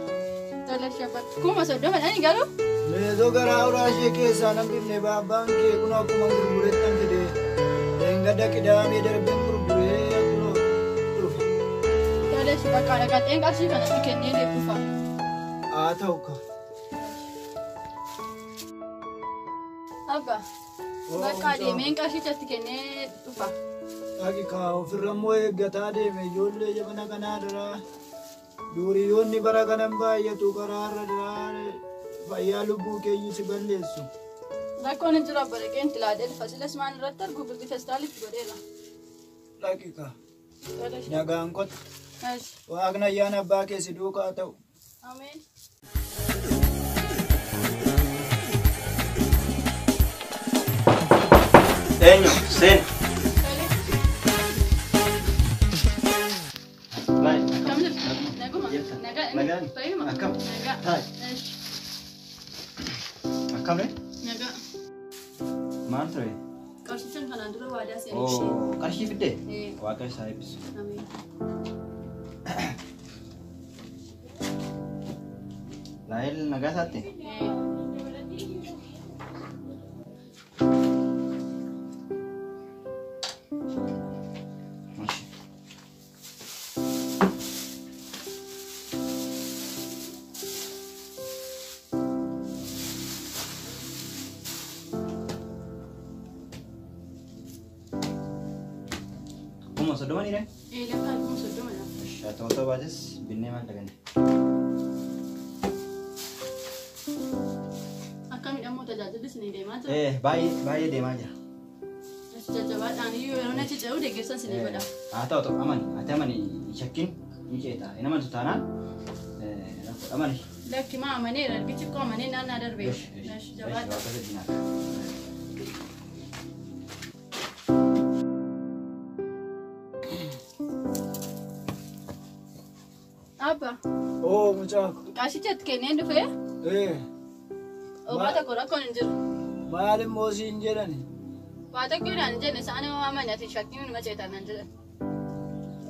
Tole shabbat. 30,000 dhani garuu? Meesoo garaa uraa ishee keessaa nan bifne abbaan kee kunoo akkuma gurgurettan fide. Dheengadda qidaamee darbeen gurguree kunoo dhufe. Tole bakka dhaqadheen qarshii kanatti kennee deebifa. Haa ta'u kaa. Abba. Bakka deemeen qarshichatti kennee dhufa. Dhaqi kaa ofirra immoo eeggataa deeme ijoollee jabana kanaa duraa duuriyyoonni bara kanan baay'atu karaarra duraa fayyaa lubbuu keeyyuu si balleessu. Rakkoon hin jiru abba dhaqeen tilaadhee dhufa. Silas maal irratti argu birri festaalitti godheera. Dhaqi kaa. Tole. Nagaan kottu. Eesh. Waaqni ayyaana abbaa kee si duukaa ta'u. Ameen. Eenyu? Seen. Akkam jirtu? Naguma. Nagaa. Nagaan. Fayyuma. Akkam? Nagaa. Taa'e. Eesh. Akkam ree? Nagaa. Maal ture? Qarshiichan kanaan dura waadaa seenee. Oo, qarshii fiddee? Ee. Waaqa isaa eebbisu. Ameen. Raahel nagaa isaatti? Ee. 30,000 ni ree? Ee lakkaa 30,000 dha. Haa ta'u baates binnee maal daganne? Akkamidha immoo tajaajilli isinii deemaa jira? Ee baay'ee baay'ee deemaa jira. Jajjabaadhaan iyyuu yeroo nachi ce'u deeggarsa isinii godha. Haa ta'u ta'u amani ati amani shakkiin ni ceeta hin amantu taanaan rakkoo amani. Lakki maa amaneera ergichi koo amanee naannaa darbee. Jabaadha. Waaqa sadii Abba. Oo mucaa ko. Qarshicha itti kenneen dhufee Ee. Omaa tokko rakkoon hin jiru. Maal immoo siin jedhani? Waa tokko naan hin jenne isaan nama amani shakkiin numa ceetaan naan jedhan.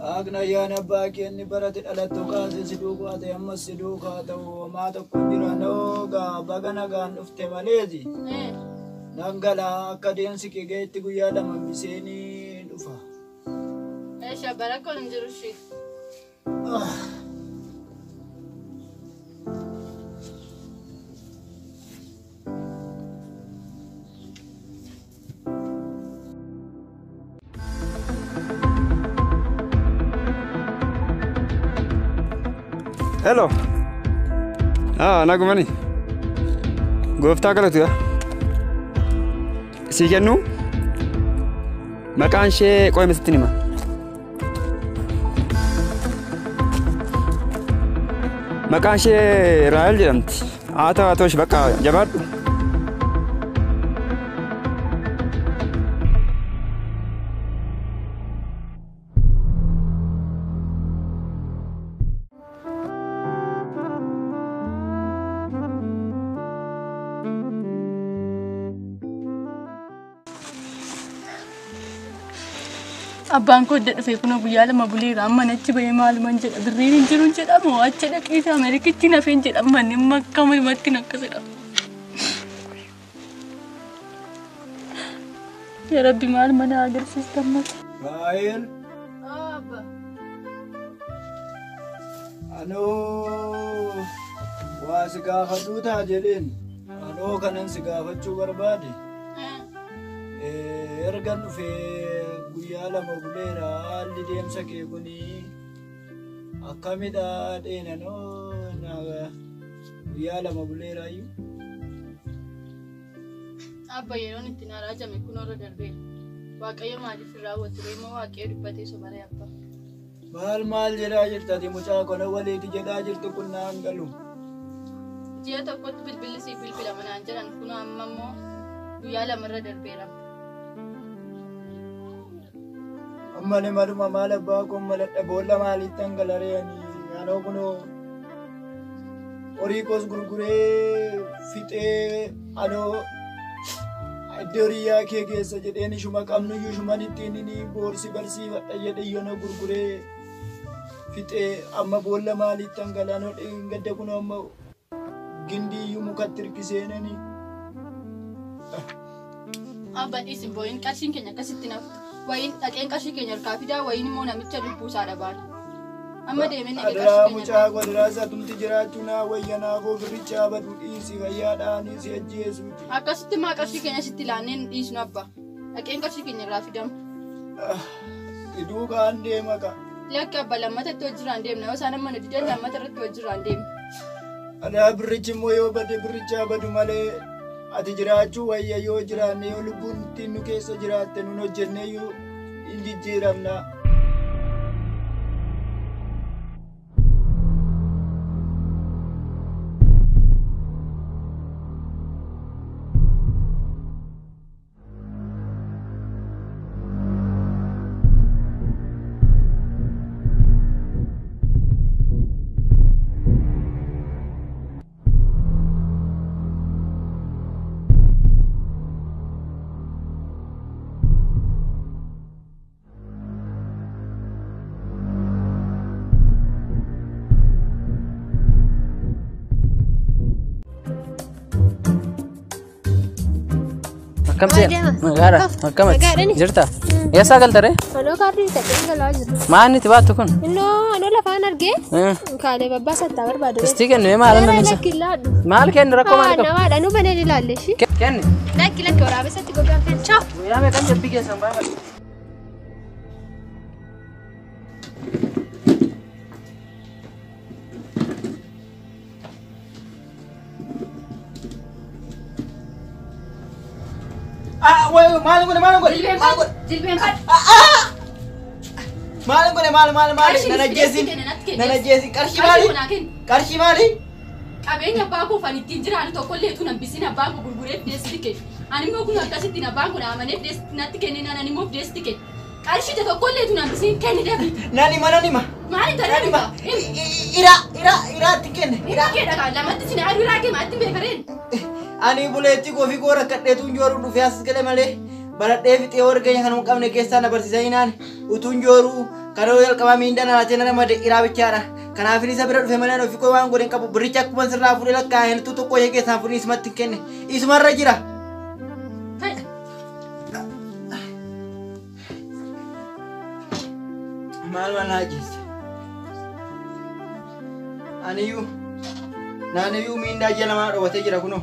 Waaqni ayyaana abbaa kee inni barate dhalattu kaasee si duukaa ta'e ammas si duukaa ta'u homaa tokko hin jiru. Anoo baga nagaan dhufte maleeti. Nan galaa akka deemsi kee ga'etti guyyaa 2 biseenii dhufa. Eesha abbaa rakkoon hin jiru ishee. Hello. Ah, nagumani. Gooftaa galatu yaa. Sii kennu maqaan ishee qo'ame sitti hima. Maqaan ishee Raahel jedhamti. Haa ta'u haa ta'u ishee bakka jabaadhu. Abbaan koo edda dhufee kunoo guyyaa 2 buleera amma achi bahee maaluman jedha birriin hin jiru jedhamu achi dhaqee Ameerikitti nafeen jedhamu manni akkamumatti akkasidha. Yaa Rabbi maal mana agarsiista ammas. Raahel. Abba. Anoo waa si gaafadhuu ta'a jedheen anoo kanan si gaafachuu barbaade. Erga dhufee guyyaa 2 buleera haalli deemsa kee kuni akkamidha dheenanoo guyyaa 2 buleeraayyuu. Abba yeroon itti na raajame kun irra darbeera. Waaqayyo maaliif hin raawwatu immoo waaqayyo dubbatee sobaree abba. Maal maal jedhaa jirta ati mucaa kana waliiti jedhaa jirtu kun naan galu. Ji'a tokkotti bilbilli siif bilbilama naan jedhan kun amma immoo guyyaa 2 irra darbeera. Amma ni maluma maal abbaa koo maladha boolla maalitti hangalaree ani anoo kunoo horii koos gurguree fixee anoo iddoo hiriyaa kee keessa jedheen ishuma qabnuyyuu ishuman ittiin inni boorsi barsiifadha jedhe yoona gurguree fixee amma boolla maalitti hangalanoo gadda kunoo amma gindiiyyuu mukatti hirkiseenani. Abba dhiisin boo'in qarshiin keenya akkasitti naftu. Wayin dhaqeen qarshii keenya harkaa fidaa wayin immoo namicha lubbuu isaa dhabaadha. Amma deemee naqee qarshii keenya. Mucaa godhaa isatumti jiraachuu naa wayya naa koo birrichaa baduu dhiisi fayyaadhaanii si ajjeesuuti. Akkasitti maa qarshii keenya sitti laannee nu dhiisnu abba. Dhaqeen qarshii keenya irraa fidamu. Duukaan deema ka. Lakki abba lammata itti hojirraan deemna yoo isaan amma nu didan lammata irratti hojirraan deemna. Adaa birrichi immoo yoo bade birrichaa badu malee ati jiraachuu wayya yoo jiraanne yoo lubbuun ittiin nu keessa jiraatte nun hojjenne iyyuu hin jijjiiramna. Akkam seena? Magaara, akkamatti? Jirta? Eessaa galtare? Anoo kaardii bitadhee galaa jiru. Maal inni baattu kun? Innoo anoo lafaan argee kaalee babbaa sattaa barbaadu. Istii kennu maal inni Lakki laadhu. Maal kennu rakkoo maal qabu? Namaadha nu banee ilaalle ishii. Kenni. Lakki lakki waraabessatti gogaan fe'an. Ciao. Guyyaa meeqan jabbii keessan baafadhu? Maal godhe maal godhe? Jilbeenfadhu. Maal godhe maal maal maal? Nan ajjeesin. Nan ajjeesin. Qarshii maali? Qarshii maali? Qabeenya abbaa koo fan ittiin jiraannu tokkollee utuu nan bisin abbaan koo gurguree fideessitti kenne. Ani immoo kun akkasitti abbaan koo amanee fideessitti natti kenne naan ani immoo fideessitti kenne. Qarshii tokkollee utuu nan bisin kenni dafi. Nan hima nan hima. Maali taree dhugaa? Ira ira iraatti kenne. Ira kee dhagaa lamatti sin aduu iraa kee maatti beekareen. Ani buleetti koo fi koo rakkadheetuun jooruu dhufee as gale malee baradhee fixee warra keenya kan hin qabne keessaa na barsiisanii naan utuun jooruu karoo jalqabaa miindaan alaatee na ramade iraa bichaadha. Kanaaf isa bira dhufe malee ofii koo waan godhe hin qabu biricha akkuma sirraa fuudhee lakkaa'een utuu tokko ishee keessaan fuudhee isumatti hin kenne isumarra jira. Maal waan ajjeesse? Aniyyuu naaniyyuu miindaa ji'a lamaa dhoowwatee jira kunoo.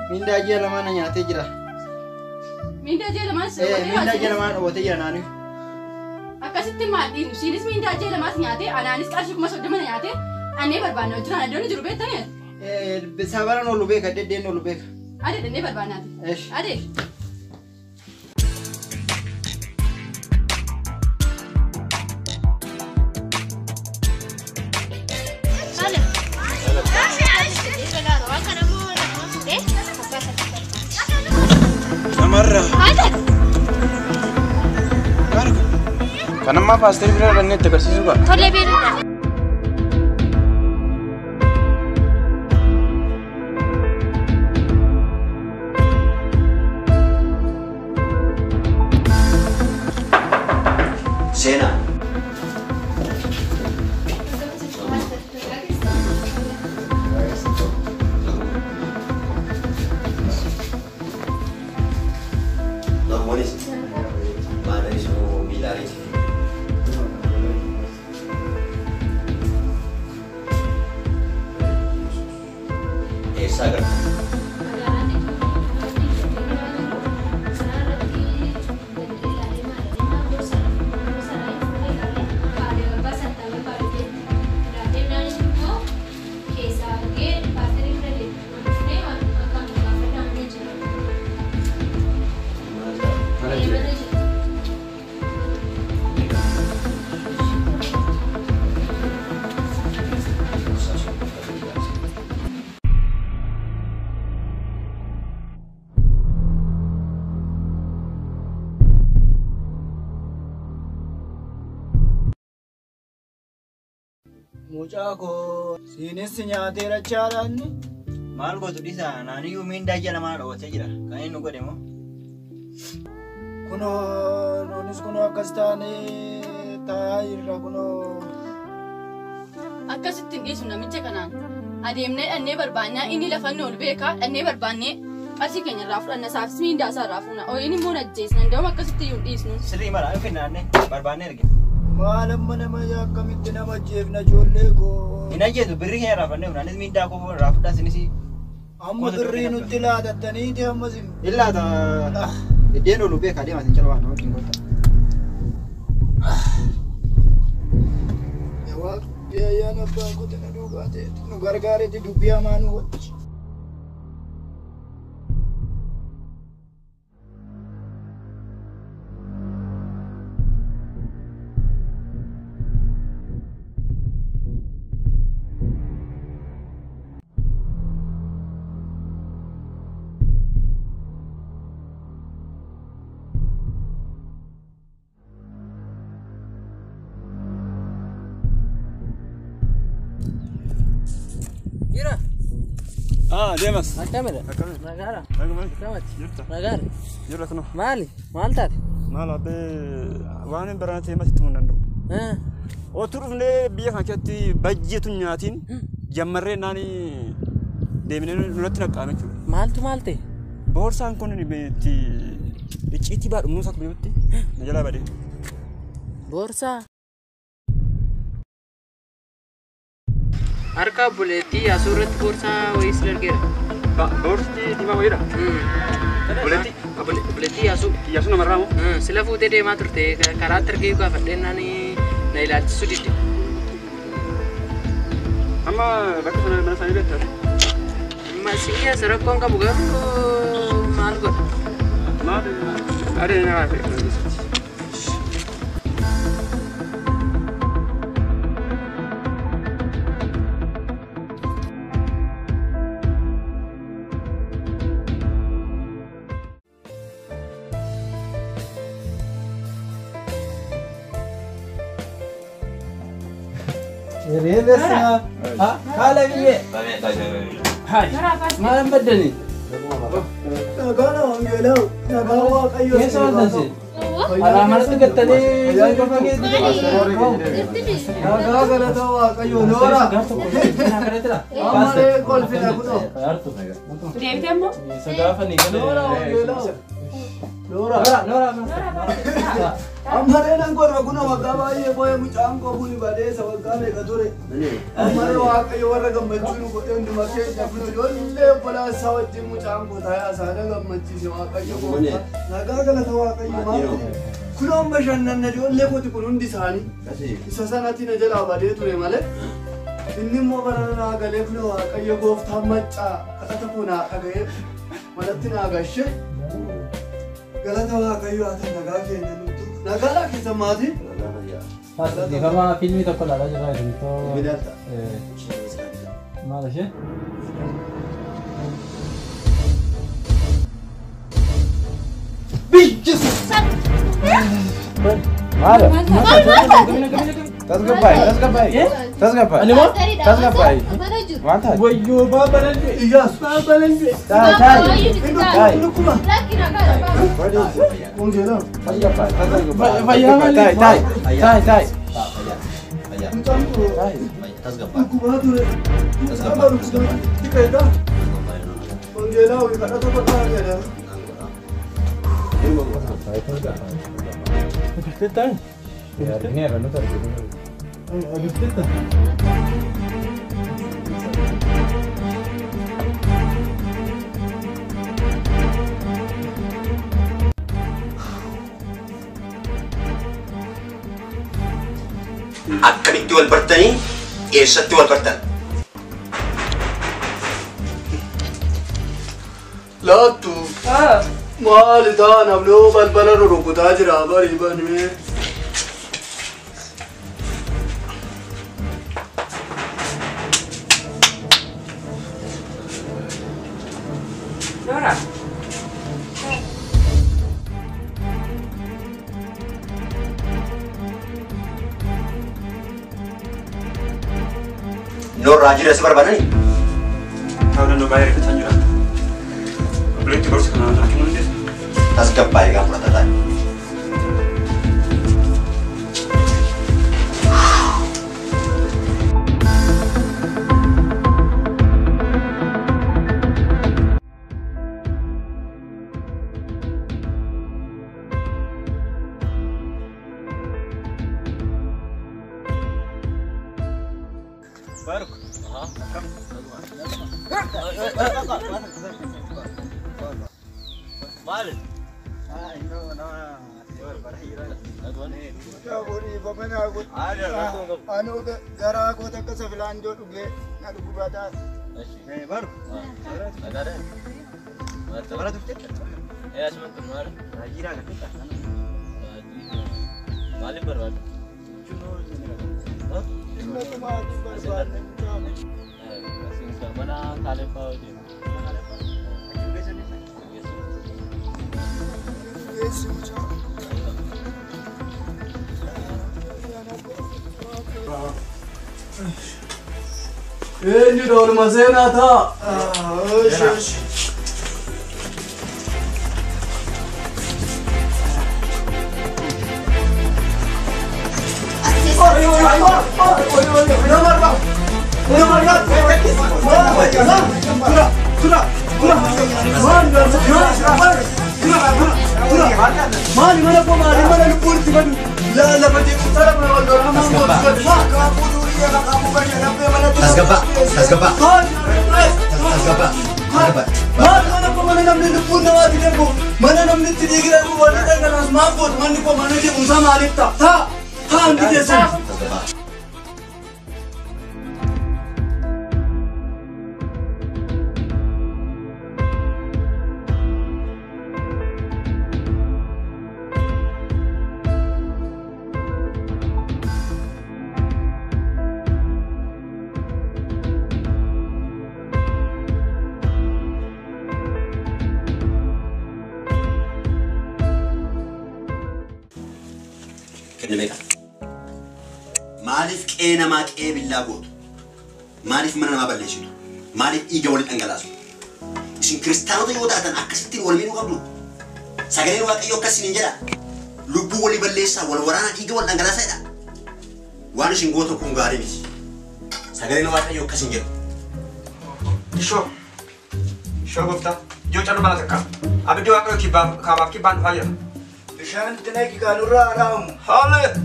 Miindaa ji'a lamaa na nyaatee jira. Miindaa ji'a lamaa si Miindaa ji'a lamaa dhoowwatee jira naaniyyuu. Akkasitti maal dhiinu siinis miindaa ji'a lamaas nyaatee anaanis qarshii 30,000 na nyaatee annee barbaanna hojii iddoon jiru beektanii? Sabaran oolu beeka deddeen oolu beeka. Adee dhannee barbaannaati. Adee. Namarra. Kan ammaa paasterii bira dhannee itti agarsiisuu qaba. Tolee beekna. Seenaa. Namoonnis maal isin miilaariiti. Eessaa agarta? Mana jira. Mucaa koo siinis nyaateera chaalaanni. Maal gootu dhiisa naaniyyuu miindaa ji'a lamaa dhoowwatee jira. Kan inni nu godhe moo? Kunoo nuunis kunoo akkas taanee taa'aa jirra kunoo. Akkasitti hin dhiisu namicha kanaan. Adeemnee dhannee barbaannaa inni lafa inni ol beekaa dhannee barbaannee qarshii keenya irraa fudhanna isaafis miindaa isaa irraa fuuna. Ooyin immoo ajjeesna danda'u akkasitti iyyuu hin dhiisnu. Sirrii mala hin finnaanne barbaannee argina. Maal amma nama akkamitti nama ajjeefna ijoollee koo. Hin ajjeesu birrii keenya irraa fudhannee anis miindaa koo irraa fudhaa isinis. Amma birrii nutti laatattaniiti ammas hin. Hin laata. Iddeen oolu beekaa deemaa isin calwaa nama wajjin goota. Waaqni ayyaana abbaa kooti na duukaa ta'e nu gargaareeti dubbii hamaa nu wajji. Jira. Ah, deemas. Akkamidha? Akkamidha? Nagaadha. Naguma. Akkamati? Jirta. Nagaadha. Jirra kunoo. Maali? Maal taate? Maal abbee waan hin barana ta'e masitti mun danda'u. Otuu dhufnee biyya kana keessatti bajjeetu nyaatiin jammarree naani deemnee nurratti naqqaame jechuudha. Maaltu maal ta'e? Boorsaan kun itti icciitii baadhumnuu isaa kubbatti na jalaa badee. Boorsaa? Harka obboleettii asuu irratti boorsaa wayii si dargeera. Boorsi diimaa wayiidha? Obboleettii? Obboleettii Yaasuu. Yaasuu namarraa moo? Sila fuutee deemaa turte karaatti argee gaafadhee naan na ilaalchisuu didde. Amma bakka sana mana isaanii beektaa? Amma si rakkoon qabu garuu maal godha? Maal? Adee na baafee. Reebessa. Haala biyyee. Maal baddani? Nagaa wangeelaa nagaa waaqayyo. Keessa wantansi? Alaa manatti gattanii qofa keessa. Nagaa galata waaqayyo noora. Ammalee kolfina kunoo. Deebite ammoo? Gaafa ni galee. Noora wangeelaa. Noora. Noora. Ammalee nan godha kunoo waggaa baay'ee boo'ee mucaan koo kuni badeessa waggaa meeqa ture. Ammalee waaqayyo warra gammachuu nu godhe hunduma keenya kunoo ijoollee obbolaasaa wajjin mucaan koo taa'ee haasa'aa gammachiise waaqayyo gooftaa. Nagaa galata waaqayyo maal kunoon bashannanna ijoollee kooti kun hundi isaanii. Isa sanatti na jalaa badee ture malee. Inni immoo barana naa galee kunoo waaqayyo gooftaan maccaa kadhata koo naa dhaga'ee manatti naa gashe. Galata waaqayyo haa ta'u nagaa keenya nutu. Nagaa keessa maatii. Dhiifama fiilmii tokko ilaalaa jirra jedhamtoo. Maal ishee? Maal? Tasgabbaa'e tasgabbaa'e tasgabbaa'e tasgabbaa'e waan taate. Wayyoo baabaa du'e. Iyyaas. Baabaa du'e. Taa'e. Lukkuma. Wangeelaa. Tasgabbaa'e tasgabbaa'e. Fayyaa malee. Taa'e taa'e taa'e. Mucaan koo dhukkumaa ture. Mucaan dhukkumaa xiqqeedha. Wangeelaa kadhata godhaa jedha. Agarteetta? Argineerra nuti arginu. Agarteetta? Akkamitti wal bartanii eessatti wal bartan? Laattu. Maali taa namni balbala rukutaa jira barii banee. Noora. Noorraa jira si barbaadanii? Ta'uu danda'u baay'ee rifachaa jira. Obboleetti gorsa kana naa kennuu dandeessu? Tasgabbaa'e gaafa fudhata taa'e. Anu garaa koo takka safilaanjoo dhugee na dhukkubataa. Baru. Maaliif barbaadde? Mana Kaaleeffaa hojii. Eenyudha olma seenaa taa. Maali mana koo maali mana lubbuun itti badu lafa jeequmsa lafa wal lolaa Tasgabbaa tasgabbaa tasgabbaa. Maali mana koo mana namni lubbuun namaatti darbu mana namni itti dhiigiramu warra dhangalaas maal gootu manni koo mana jeequmsa maaliif ta'a taa taa hundi keessan. Kenni meeqa? Maaliif qe'ee namaa qe'ee billaa gootu? Maaliif mana namaa balleessitu? Maaliif dhiiga waliin dhangalaasu? Isin kiristaanota yoo taatan akkasittiin wal miidhuu qabdu. Sagaleen Waaqayyoo akkas isiniin jedha. Lubbuu walii balleessaa, wal waraanaa, dhiiga wal dhangalaasaa jedha. Waan isin gootan kun gaarii miti. Sagaleen Waaqayyoo akkas hin jedhu. Ishoo. Ishoo gooftaa. Yoo callu mana takka. Abiddi Waaqayyoo kaabaaf kibbaan dhufaa jira. Bishaan itti naqi kaanurraa araamu. Haale.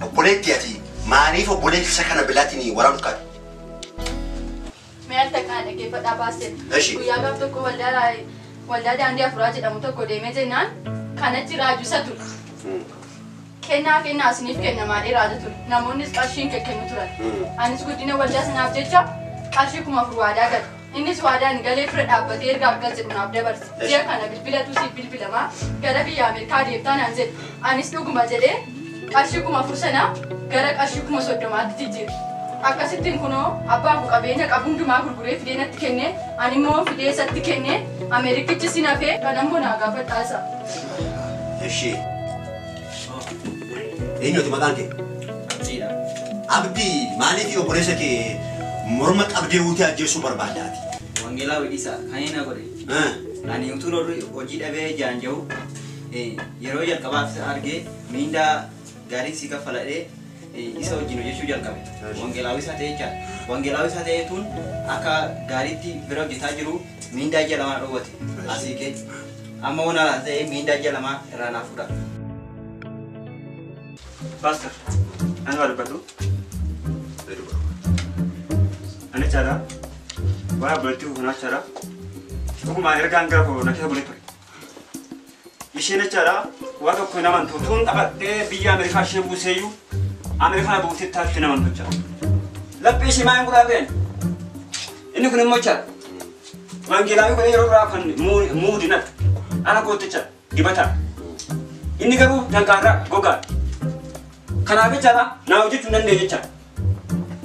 Obboleetti ati maaliif obboleessi isa kana bilaatiin waraanuuf kaate? Mee al takkaa dhaggeeffadhaa baasee. Eshi. Guyyaa gaaf tokko waldaa daandii afuraa jedhamu tokko deemee jennaan kanatti raajuu isa ture. Kennaa kennaa isiniif kennamaadhee raaja ture. Namoonnis qarshiin kennu turan. Anis guddina waldaa sanaaf jecha qarshii 4000 waadaa gale. Innis waadaan galee fira dhaabbatee erga akkas jedhu naaf dabarse. Ji'a kana bilbilatu siif bilbilamaa gara biyya Ameerikaa deemtaa naan jedhe. Anis dhuguma jedhee qarshii 4000 sana gara qarshii 30,000tti jijjiire. Akkasittiin kunoo abbaan koo qabeenya qabu hundumaa gurguree fidee natti kenne, ani immoo fidee isatti kenne, Ameerikichi si nafee kan ammoo naa gaafadhaa isa. Ishee. Eenyuti maqaan kee? Abdiidha. Abdii maaliif obboleessa kee morma qabdee uutee ajjeesuu barbaaddaati? Wangeelaa Weedhisaa kan inni na godhe. Ani utuu hojii dhabee jaanja'u yeroo jalqabaaf isa argee miindaa gaarii si kaffaladhee isa wajjin hojjechuu jalqabe. Wangeelaa isaa ta'e jechaadha. Wangeelaa isaa ta'eetuun akka gaariitti bira hojjetaa jiru miindaa ji'a lamaa dhoowwate asii kee. Amma waan alaa ta'e miindaa ji'a lamaa irraa naaf fudha. Pastor, ani waa dubbadhu. Ani jechaadha. Waan obboleettii koo kanaa jechaadha. Dhugumaan ergaan gara koo na keessa bulee ture. Isheen jechaadha waan tokko hin amantu. Tuun taphadhee biyya Ameerikaa ishee buuseeyyuu Ameerikaa buutee taatti hin amantu jechaadha. Laphee ishee maal hin guraafeen? Inni kun immoo jechaadha. Wangeelaa godhee yeroo biraa kan muudi natti. Ana kootti jechaadha. Dibataa. Inni garuu danqaarraa gogaadha. Kanaaf jechaadha naa hojjechuu hin dandeenye jechaadha.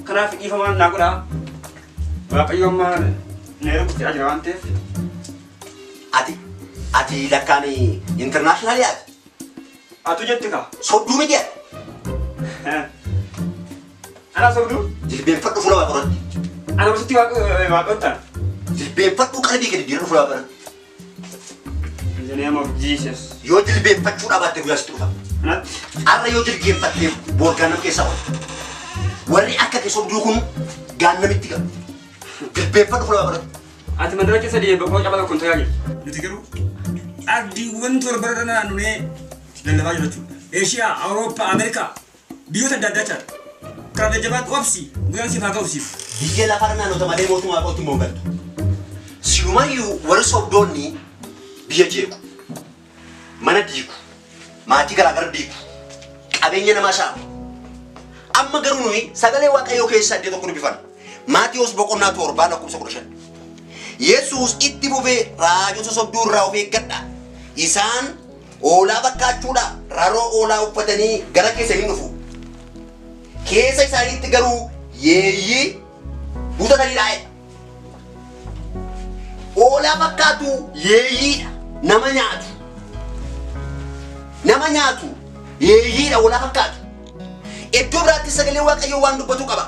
Kanaaf dhiifamaan naa godhaa. Waaqayyo amma na erguutti jira waan ta'eef. Ati lakkaan intarnaashinaali ati? Atu jetti kaa. Sobduu miti ati? Ana sobduu? Jilbeenfadhu fuula Waaqa duratti. Ana gosotti Waaqa ta'an. Jilbeenfadhu qalbii kee diddiiradhu fuula Waaqa duratti. In the name of Jesus. Yoo jilbeenfachuu dhaabatte guyyaa sitti dhufa. Anatti. Har'a yoo jilbeenfattee boor gaannam keessaa oola. Warri akka kee sobduu kun gaannamitti galu. Jilbeenfadhu fuula Waaqa duratti. Ati mandara keessa deemee boqoo caba tokko hin tajaajilu. Nuti garuu ardiiwwan torba irra naannonee lallabaa jiru jechuudha. Eeshiyaa, Awurooppaa, Ameerikaa biyyoota adda addaa jechaadha. Karaa jajjabaatti obsi guyyaan siif haa ga'u siif. Biyya lafarra naannota malee mootummaa Waaqaatti immoo hin galtu. Silumayyuu warri sobdoonni biyya jeequ, mana diigu, maatii garaagara diigu, qabeenya namaa saamu. Amma garuu nuyi sagalee Waaqayyoo keessaa iddoo tokko dubbifanna. Maatiyoos boqonnaa 7 lakkoofsa 15. Yesuus itti fufee raajota sobduu irraa of eeggadha. Isaan oolaa fakkaachuudha raroo oolaa uffatanii gara keessanii dhufu. Keessa isaaniitti garuu yeeyyii butataniidha. Oolaa fakkaatu yeeyyiidha. Nama nyaatu. Nama nyaatu yeeyyiidha oolaa fakkaatu. Iddoo biraatti sagalee Waaqayyoo waan dubbatu qaba.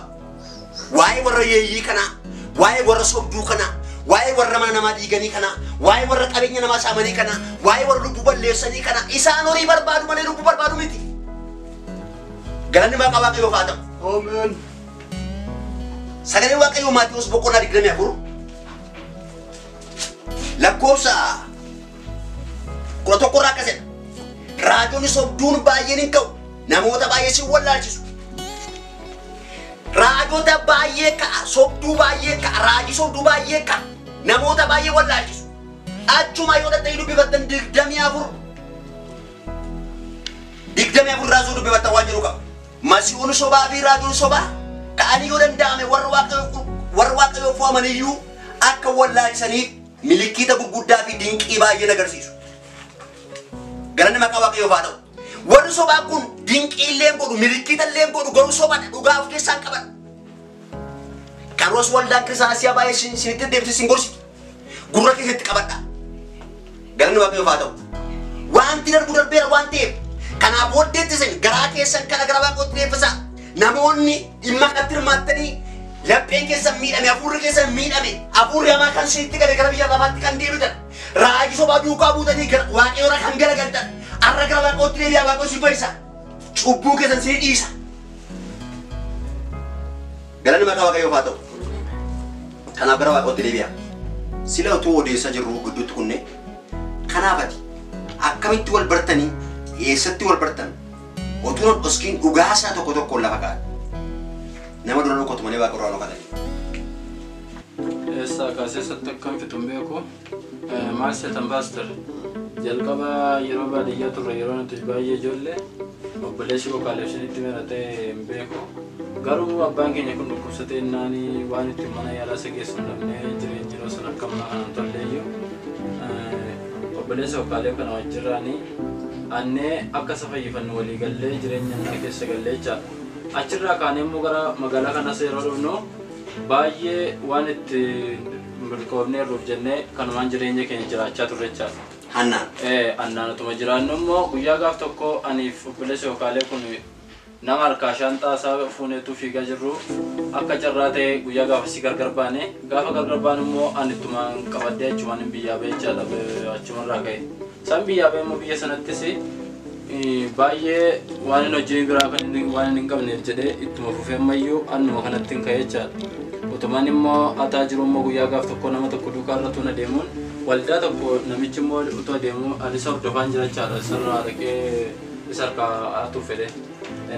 Waa'ee warra yeeyyii kanaa, waa'ee warra sobduu kanaa, waa'ee warra mana namaa diiganii kanaa, waa'ee warra qabeenya namaa saamanii kanaa, waa'ee warra lubbuu balleessanii kanaa, isaan horii barbaadu malee lubbuu barbaadu miti. Galanni maqaa Waaqayyoof haa ta'u. Ameen. Sagalee Waaqayyoo Maatiyoos boqonnaa 24 lakkoofsa 11 irraa akkas jedha. Raajonni sobduun baay'een hin ka'u, namoota baay'ee si wallaalchisu. Raajota baay'ee ka'a, sobduu baay'ee ka'a, raajii sobduu baay'ee ka'a, namoota baay'ee wallaalchisu. Achuma yoo dadhabanii dubbifattan 24 24 raajuu dubbifattan waan jiru qaba. Masiihuun sobaa fi raajuun sobaa ka'anii yoo danda'ame warra Waaqayyoo fo'amaniyyuu akka wallaalchisaniif milikiita gurguddaa fi dinqii baay'een agarsiisu. Galanni maqaa Waaqayyoof haa ta'u. Warri sobaa kun dinqii illee godhu, milikiita illee godhu, garuu sobaadha, dhugaa of keessaa hin qaban. Karoos waldaan kiristaanaa si'a baay'ee isinitti deebisee isin gorsiti. Gurra keessatti qabadha. Galanni Waaqayyoof haa ta'u. Wanti darbu darbeera waan ta'eef kanaaf booddeetti isin garaa keessan kana gara Waaqootti deebisaa. Namoonni dhimma kanatti hirmaattanii lapheen keessan miidhame, hafuurri keessan miidhame, hafuurri hamaa kan isinitti gale gara biyya lafaatti kan deebitan, raajii sobaa duukaa buutanii Waaqayyoorraa kan galagaltan, har'a gara Waaqootti deebi'aa. Waaqoo isin fayyisa. Cubbuu keessan isin dhiisa. Galanni maqaa Waaqayyoof haa ta'u. Kanaaf gara Waaqootti deebi'aa. Sila utuu odeessaa jirru gidduutti kunne kanaaf ati akkamitti wal bartanii eessatti wal bartan utuu hin dhoskiin dhugaasaa tokko tokkoon lafa kaa'an. Nama dura dhokatu malee Waaqa irraa dhokatanii. Eessaa kaasee eessatti akkam fixu hin beeku. Maal seetan paaster? Jalqaba yeroo baadiyyaa turre yeroo nuti baay'ee ijoollee obboleessi koo kaaleebsinitti maratee hin beeku. Garuu abbaan keenya kun dhukkubsatee innaan waan ittiin mana yaalaa isa geessu hin dhabnee jireenya yeroo sana akka ammaa kanaan tolleeyyuu obboleessa koo Kaaleeb kana wajjirraanii annee akka isa fayyifannu walii gallee jireenya innaa keessa gallee jechaadha. Achirraa kaanee immoo gara magaalaa kanas yeroo dhufnu baay'ee waan itti milkoofneerruuf jennee kanumaan jireenya keenya jiraachaa turre jechaadha. Hannaan. Hannaan utuma jiraannu immoo guyyaa gaaf tokko aniif obboleessi koo Kaaleeb kun nama harkaa shaanxaa isaa fuuneetu fiigaa jirru akka carraa ta'e guyyaa gaafasii gargar baane. Gaafa gargar baanu immoo ani ittumaan qabadhee achumaan hin biyyaa ba'e jechaadha achumarraa ka'e. Isaan biyyaa ba'e immoo biyya sanattis baay'ee waan hin hojii biraa kan inni waan hin qabneef jedhee ittuma fufee ammayyuu annuma kanatti hin ka'e jechaadha. Utumaan immoo ataa jiru immoo guyyaa gaaf tokko nama tokko duukaa irra tuun adeemuun waldaa tokko namichi immoo utuu adeemu ani isa hordofaan jira jechaadha. Isarraa dhaqee isa harkaa hatuu fedhe.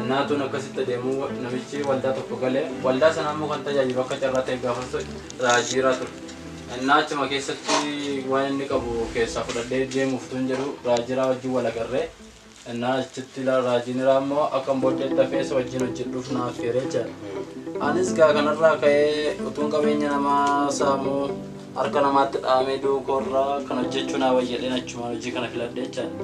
Ennaa tuun akkasitti adeemu namichi waldaa tokko galee waldaa sana immoo kan tajaajilu akka carraa ta'e gaafa raajiiraa ture. Ennaa achuma keessatti waan inni qabu keessaa fudhadhee deemuuf tun jedhu raajiiraa wajjin wal agarree. Ennaa achitti raajiin irraa immoo akka hin booddeetti hafee isa wajjin hojjedhuuf naaf feeree jechaadha. Anis gaa kanarraa ka'ee utuun qabeenya namaa saamuu harka namaatti dhahamee duukoorraa kan hojjechuu naa wayyadheen achumaan hojii kana filadhe jechaadha.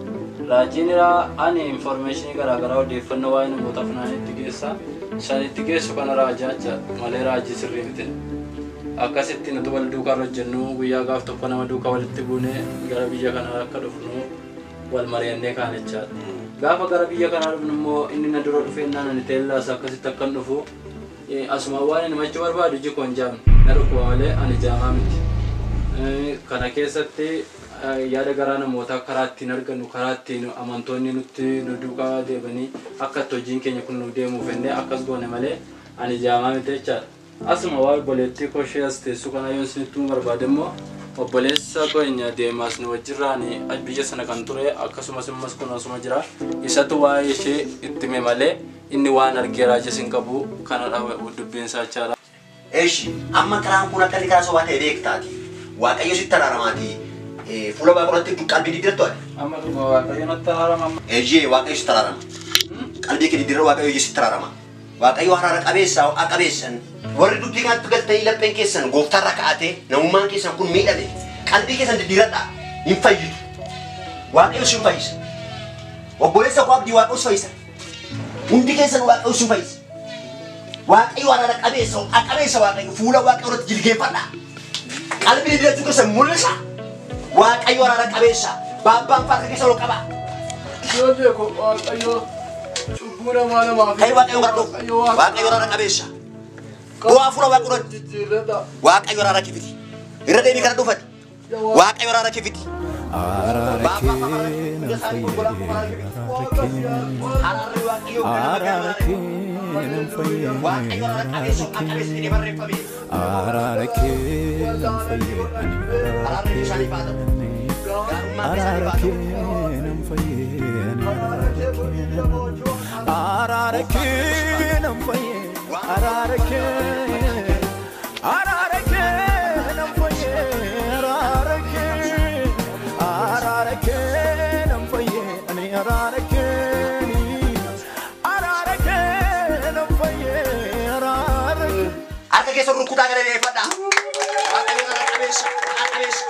Raajiin irraa ani infoormeeshinii garaagaraa odeeffannoo waa'ee namoota funaanitti geessa. Isaan itti geessu kana raajaa jechaadha malee raajii sirrii miti. Akkasitti nuti wal duukaa irra hojjennu guyyaa gaaf tokko nama duukaa walitti buunee gara biyya kanaa akka dhufnu wal mari'annee kaan jechaadha. Gaafa gara biyya kanaa dhufnu immoo inni na dura dhufee naan ani teellaas akkasitti akkan dhufu asuma waan inni machuu barbaadu iji koo hin jaamne na dhukkuba malee ani jaamaa miti. Kana keessatti yaada garaa namootaa karaa ittiin argannu karaa ittiin amantoonni nutti nu duukaa deemanii akka itti hojiin keenya kun nu deemuuf jennee akkas goone malee ani jaamaa miti jechaadha. Asuma waa obboleettii koo ishee as teessu kana yoo isinitti himuu barbaade immoo obboleessa keenya deemaas nu wajjirraan biyya sana kan ture akkasumas immas kun asuma jira. Isatu waa'ee ishee itti hime malee inni waan argee raajis hin qabu kanadha dubbiin isaa jechaadha. Eshi amma karaan kun akka inni karaa sobaa ta'e beektaati. Waaqayyo sitti araaramaati. Fuula Waaqaatti qalbii diddiirtu ati. Amma dhuguma Waaqayyo natti araarama. Ejjee Waaqayyo sitti araarama. Qalbii kee diddiirra Waaqayyo sitti araarama. Waaqayyo araara qabeessa ho'a qabeessan. Warri dubbii kanatti galtanii lapheen keessan gooftaarra kaa'ate namummaan keessan kun miidhame qalbii keessan diddiiradhaa hin fayyitu. Waaqayyo sin fayyisa. Obboleessa koo Abdii Waaqayyo si fayyisa. Hundi keessan Waaqayyo sin fayyisa. Waaqayyo araara qabeessa ho'a qabeessa Waaqayyo fuula Waaqayyo irratti jilgeeffadhaa. Qalbii diddiirachuu keessan mul'isa. Waaqayyo araara qabeessa. Baabbaan farka keessa ol qaba. Yoo beeku Waaqayyo cubbuu namaa namaaf. Kai Waaqayyo gara dhufu. Waaqayyo araara qabeessa. Bu'aa fuula Waaqayyo irratti. Waaqayyo araara kifiti. Irra deebii kana dhufati. Waaqayyo araara kifiti. Araara kee nan fayyee araara kee nan fayyee araara kee nan fayyee araara kee nan fayyee araara kee nan fayyee araara kee araara kee nan fayyee araara kee araara kee nan fayyee ani araara kee ni araara kee nan fayyee araara kee. Harka keessa rukkutaa gara deeffadhaa. Waaqayyo araara qabeessa ho'a qabeessa.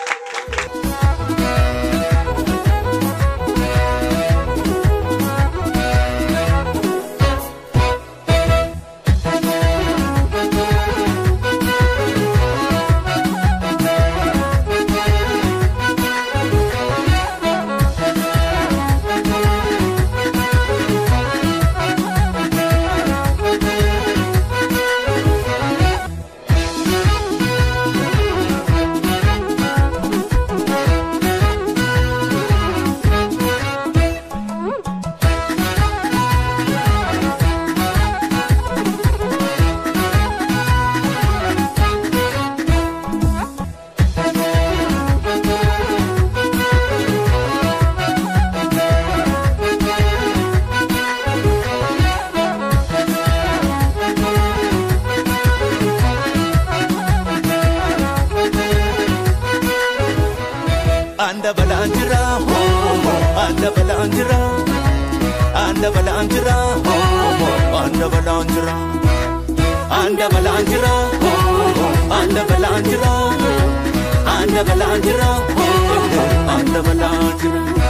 dabalaan jira, an dabalaan jira, an dabalaan jira, an dabalaan jira, an dabalaan jira, an dabalaan jira, an dabalaan jira.